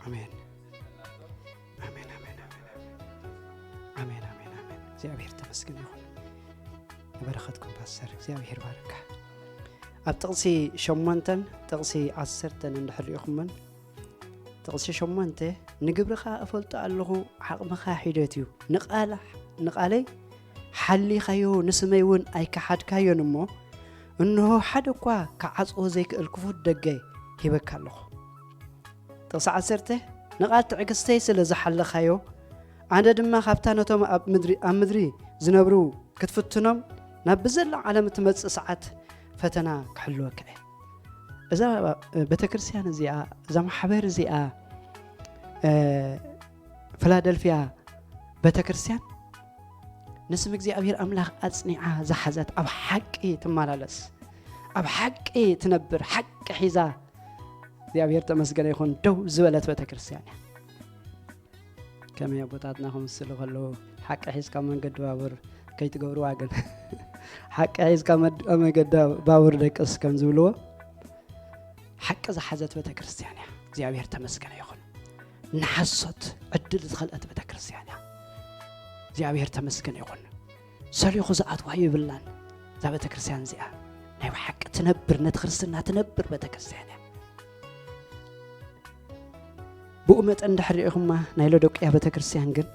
ኣሜን። ኣሜን፣ ኣሜን፣ ኣሜን፣ ኣሜን። ኣሜን፣ ኣሜን፣ ኣሜን። እግዚኣብሔር ተመስገን ይኹን። ንበረኸትኩም ፓስተር፣ እግዚኣብሔር ባርካ። ኣብ ጥቕሲ ሸሞንተን ጥቕሲ ዓሰርተን እንድሕር ርኢኹመን፣ ጥቕሲ ሸሞንተ፣ "ንግብርኻ እፈልጦ ኣለኹ፣ ዓቕምኻ ሒደት እዩ። ንቓላ-፣ ንቓለይ ሓሊኻዮ፣ ንስመይ እውን ኣይከሓድካዮን እሞ፣ እንሆ ሓደ እኳ ክዓጽዎ ዘይክእል ክፉት ደገ ሂበካ ኣለኹ።" ጥቕሲ ዓሰርተ፣ "ንቓል ትዕግስተይ ስለ ዝሓለኻዮ፣ ኣነ ድማ ካብታ ነቶም ኣብ ምድሪ፣ ኣብ ምድሪ ዝነብሩ ክትፍትኖም ናብ ብዘላ ዓለም እትመጽእ ሰዓት ፈተና ክሕልወካ እየ።" እዛ ቤተክርስትያን እዚኣ፣ እዛ ማሕበር እዚኣ፣ እ፣ ፊላደልፊያ ቤተክርስትያን ንስም እግዚኣብሔር ኣምላኽ ኣጽኒዓ ዝሓዘት፣ ኣብ ሓቂ ትመላለስ፣ ኣብ ሓቂ ትነብር፣ ሓቂ ሒዛ እግዚኣብሔር ተመስገነ ይኹን ደው ዝበለት ቤተክርስትያን እያ። ከመይ ኣቦታትና ክምስሉ ከለዉ፣ "ሓቂ ሒዝካ መንገዲ ባቡር ከይትገብርዋ ግን፣ ሓቂ ሒዝካ መድ-፣ መንገዲ ባቡር ደቅስ" ከም ዝብልዎ፣ ሓቂ ዝሓዘት ቤተክርስትያን እያ። እግዚኣብሔር ተመስገነ ይኹን። ንሓሶት ዕድል ዝኸልአት ቤተክርስትያን እያ። እግዚኣብሔር ተመስገነ ይኹን። ሰሊኹ ዝኣትዋ ይብላን። እዛ ቤተክርስትያን እዚኣ ናይ ብሓቂ ትነብር፣ ነቲ ክርስትና ትነብር ቤተክርስትያን እያ። ብኡ መጠን እንድሕር ርኢኹማ፣ ናይ ሎዶቅያ ቤተክርስትያን ግን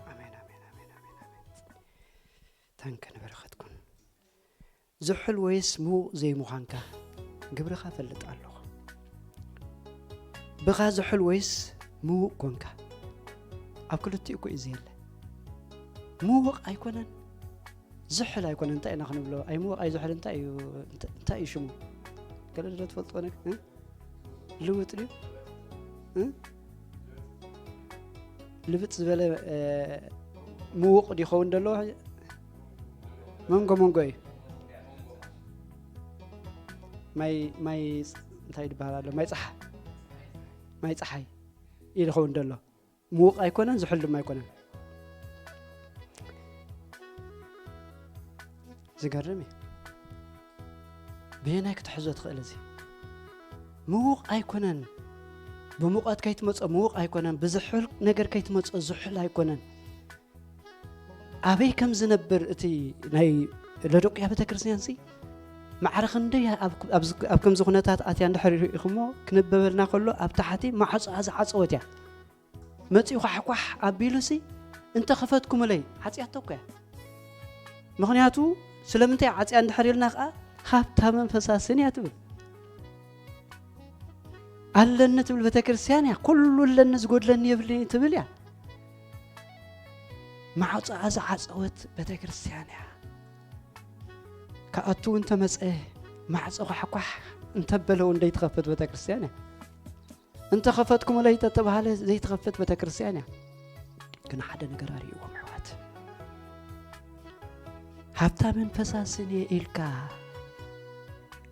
ኣሜን፣ ኣሜን፣ ኣሜን፣ ኣሜን፣ ኣሜን። ታንከ ንበረኸትኩም። ዝሑል ወይስ ምዉቕ ዘይምዃንካ ግብርኻ ፈልጥ ኣለኹ። ብኻ ዝሑል ወይስ ምዉቕ ኮንካ? ኣብ ክልቲኡ እኮ እዩ ዘየለ። ምዉቕ ኣይኮነን፣ ዝሑል ኣይኮነን። እንታይ ኢና ክንብሎ? ኣይ ምዉቕ ኣይ ዝሑል እንታይ እዩ? እንተ-፣ እንታይ እዩ ሽሙ? ገለ ዶ ትፈልጥዎ ነገር? እ? ልውጥ ድዩ? እ? ልብጥ ዝበለ፣ እ፣ ምዉቕ ድዩ ይኸውን ዘሎ? መንጎ መንጎ እዩ። ማይ፣ ማይ፣ እንታይ ይበሃል ኣሎ? ማይ ጸሓ-፣ ማይ ጸሓይ እዩ ዝኸውን ዘሎ። ምዉቕ ኣይኮነን፣ ዝሑል ድማ ኣይኮነን። ዝገርም እዩ። በየናይ ክትሕዞ ትኽእል እዚ? ምዉቕ ኣይኮነን። ብሙቐት ከይትመጾ ምዉቕ ኣይኮነን። ብዝሑል ነገር ከይትመጾ ዝሑል ኣይኮነን። ኣበይ ከም ዝነብር እቲ ናይ ሎዶቅያ ቤተክርስትያንሲ ማዕረ ክንደይ ኣብ፣ ኣብ፣ ኣብ ከምዚ ኩነታት ኣትያ እንድሕር ርኢኹሞ፣ ክነበበልና ከሎ ኣብ ታሕቲ ማዕጾኣ ዝዓጸወት እያ። መጺኡ ኳሕኳሕ ኣቢሉሲ፣ "እንተ ኸፈትኩምለይ?" ዓጽያቶ እኮ እያ። ምኽንያቱ ስለምንታይ ዓጽያ እንድሕር ኢልና ኸኣ፣ "ሃብታምን ፈሳስን እያ" ትብል። ኣለኒ ትብል ቤተክርስትያን እያ። "ኩሉ ኣለኒ፣ ዝጎድለኒ የብልኒ" ትብል እያ። ማዕጾኣ ዝዓጸወት ቤተክርስትያን እያ። ክኣቱ እንተመጸ፣ ማዕጾ ኳሕኳሕ እንተበለ እውን ዘይትኸፍት ቤተክርስትያን እያ። "እንተ ኸፈትኩምለይ" እንተተባህለ ዘይትኸፍት ቤተክርስትያን እያ። ግን ሓደ ነገር ኣርእይዎም ኣሕዋት። ሃብታምን ፈሳስን እየ ኢልካ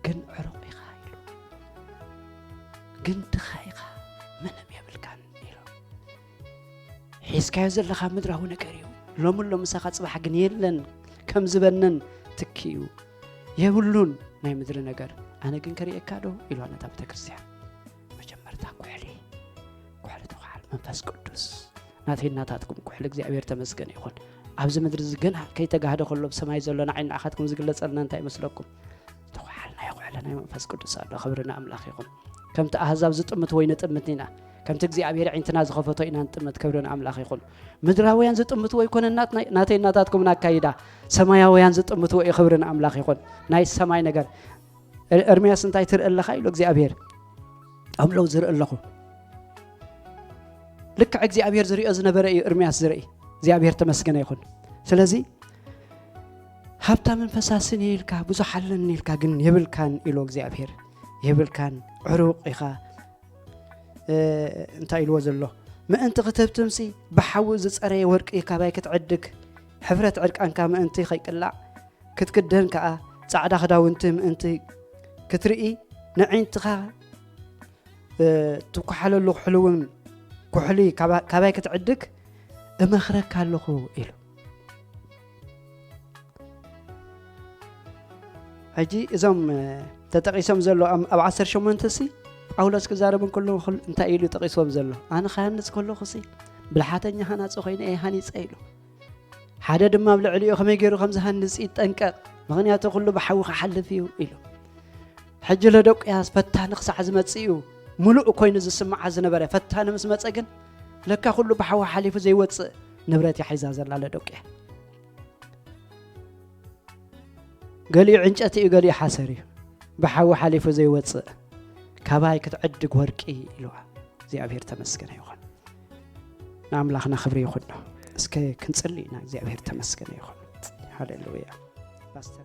ግን ዕሩቕ ኢኻ ኢሉ። ግን ድኻ ኢኻ፣ ምንም የብልካን ኢሉ። ሒዝካዮ ዘለኻ ምድራዊ ነገር እዩ። ሎሚ ኣሎ ምሳኻ፣ ጽባሕ ግን የለን፣ ከም ዝበነን ትኪ እዩ። የብሉን ናይ ምድሪ ነገር። ኣነ ግን ከርእየካ ዶ? ኢሉ ነታ ቤተ ክርስቲያን። መጀመርታ ኩሕሊ፣ ኩሕሊ ተኹሓል መንፈስ ቅዱስ። ናተይ ናታትኩም ኩሕሊ እግዚኣብሔር ተመስገን ይኹን። ኣብዚ ምድሪ እዚ ገና ከይተጋህደ ከሎ ብሰማይ ዘሎ ንዓይ ንዓኻትኩም ዝግለጸልና እንታይ ይመስለኩም? ተኹሓል ናይ ኩሕሊ ናይ መንፈስ ቅዱስ ኣሎ። ክብሪ ንኣምላኽ ይኹን። ከምቲ ኣህዛብ ዝጥምትዎ ኣይንጥምትን ኢና። ከምቲ እግዚኣብሔር ኣዒንትና ዝኸፈቶ ኢና ንጥምት። ክብሪ ንኣምላኽ ይኹን። ምድራውያን ዝጥምትዎ ኣይኮነን ናትና-፣ ናተይ ናታትኩም ኣካይዳ። ሰማያውያን ዝጥምትዎ እዩ። ክብሪ ንኣምላኽ ይኹን። ናይ ሰማይ ነገር። ኤር-፣ ኤርምያስ እንታይ ትርኢ ኣለኻ? ኢሉ እግዚኣብሔር። ኣምለው ዝርኢ ኣለኹ። ልክዕ እግዚኣብሔር ዝሪኦ ዝነበረ እዩ ኤርምያስ ዝርኢ። እግዚኣብሔር ተመስገነ ይኹን። ስለዚ ሃብታምን ፈሳስን እየ ኢልካ፣ ብዙሕ ኣለኒ ኢልካ ግን የብልካን ኢሉ እግዚኣብሔር። የብልካን፣ ዕሩቕ ኢኻ። እ፣ እንታይ ኢልዎ ዘሎ? ምእንቲ ክትህብትምሲ ብሓዊ ዝጸረየ ወርቂ ካባይ ክትዕድግ፣ ሕፍረት ዕርቃንካ ምእንቲ ከይቅላዕ፣ ክትክደን ከኣ ጻዕዳ ክዳውንቲ ምእንቲ ክትርኢ፣ ንዕንትኻ፣ እ፣ ትኩሓለሉ ኩሕሊ እውን፣ ኩሕሊ ካባ-፣ ካባይ ክትዕድግ እመኽረካ ኣለኹ ኢሉ። ሕጂ እዞም፣ እ፣ ተጠቒሶም ዘሎ ኣብ፣ ኣብ ዓሰርተ ሸሞንተ ሲ ጳውሎስ ክዛረብ እንከሎ ክል-፣ እንታይ ኢሉ ጠቒስዎም ዘሎ? ኣነ ክሃንጽ ከለኹ ሲ ብልሓተኛ ሃናጺ ኮይነ እየ ሃኒጸ ኢሉ። ሓደ ድማ ኣብ ልዕሊኡ ከመይ ገይሩ ከም ዝሃንጽ ይጠንቀቕ፣ ምኽንያቱ ኩሉ ብሓዊ ክሓልፍ እዩ ኢሉ። ሕጂ ለደቁያስ ፈታኒ ክሳዕ ዝመጽእ እዩ፣ ምሉእ ኮይኑ ዝስምዓ ዝነበረ ፈታኒ ምስ መጸ ግን ለካ ኩሉ ብሓዊ ሓሊፉ ዘይወጽእ ንብረት እያ ሒዛ ዘላ ለደቁያ። ገሊኡ ዕንጨቲ እዩ፣ ገሊኡ ሓሰር እዩ። ብሓዊ ሓሊፉ ዘይወጽእ ካባይ ክትዕድግ ወርቂ ኢልዋ። እግዚኣብሔር ተመስገነ ይኹን። ንኣምላኽና ክብሪ ይኹኖ። እስከ ክንጽሊ ኢና። እግዚኣብሔር ተመስገነ ይኹን። ሃሌሉያ። ፓስተር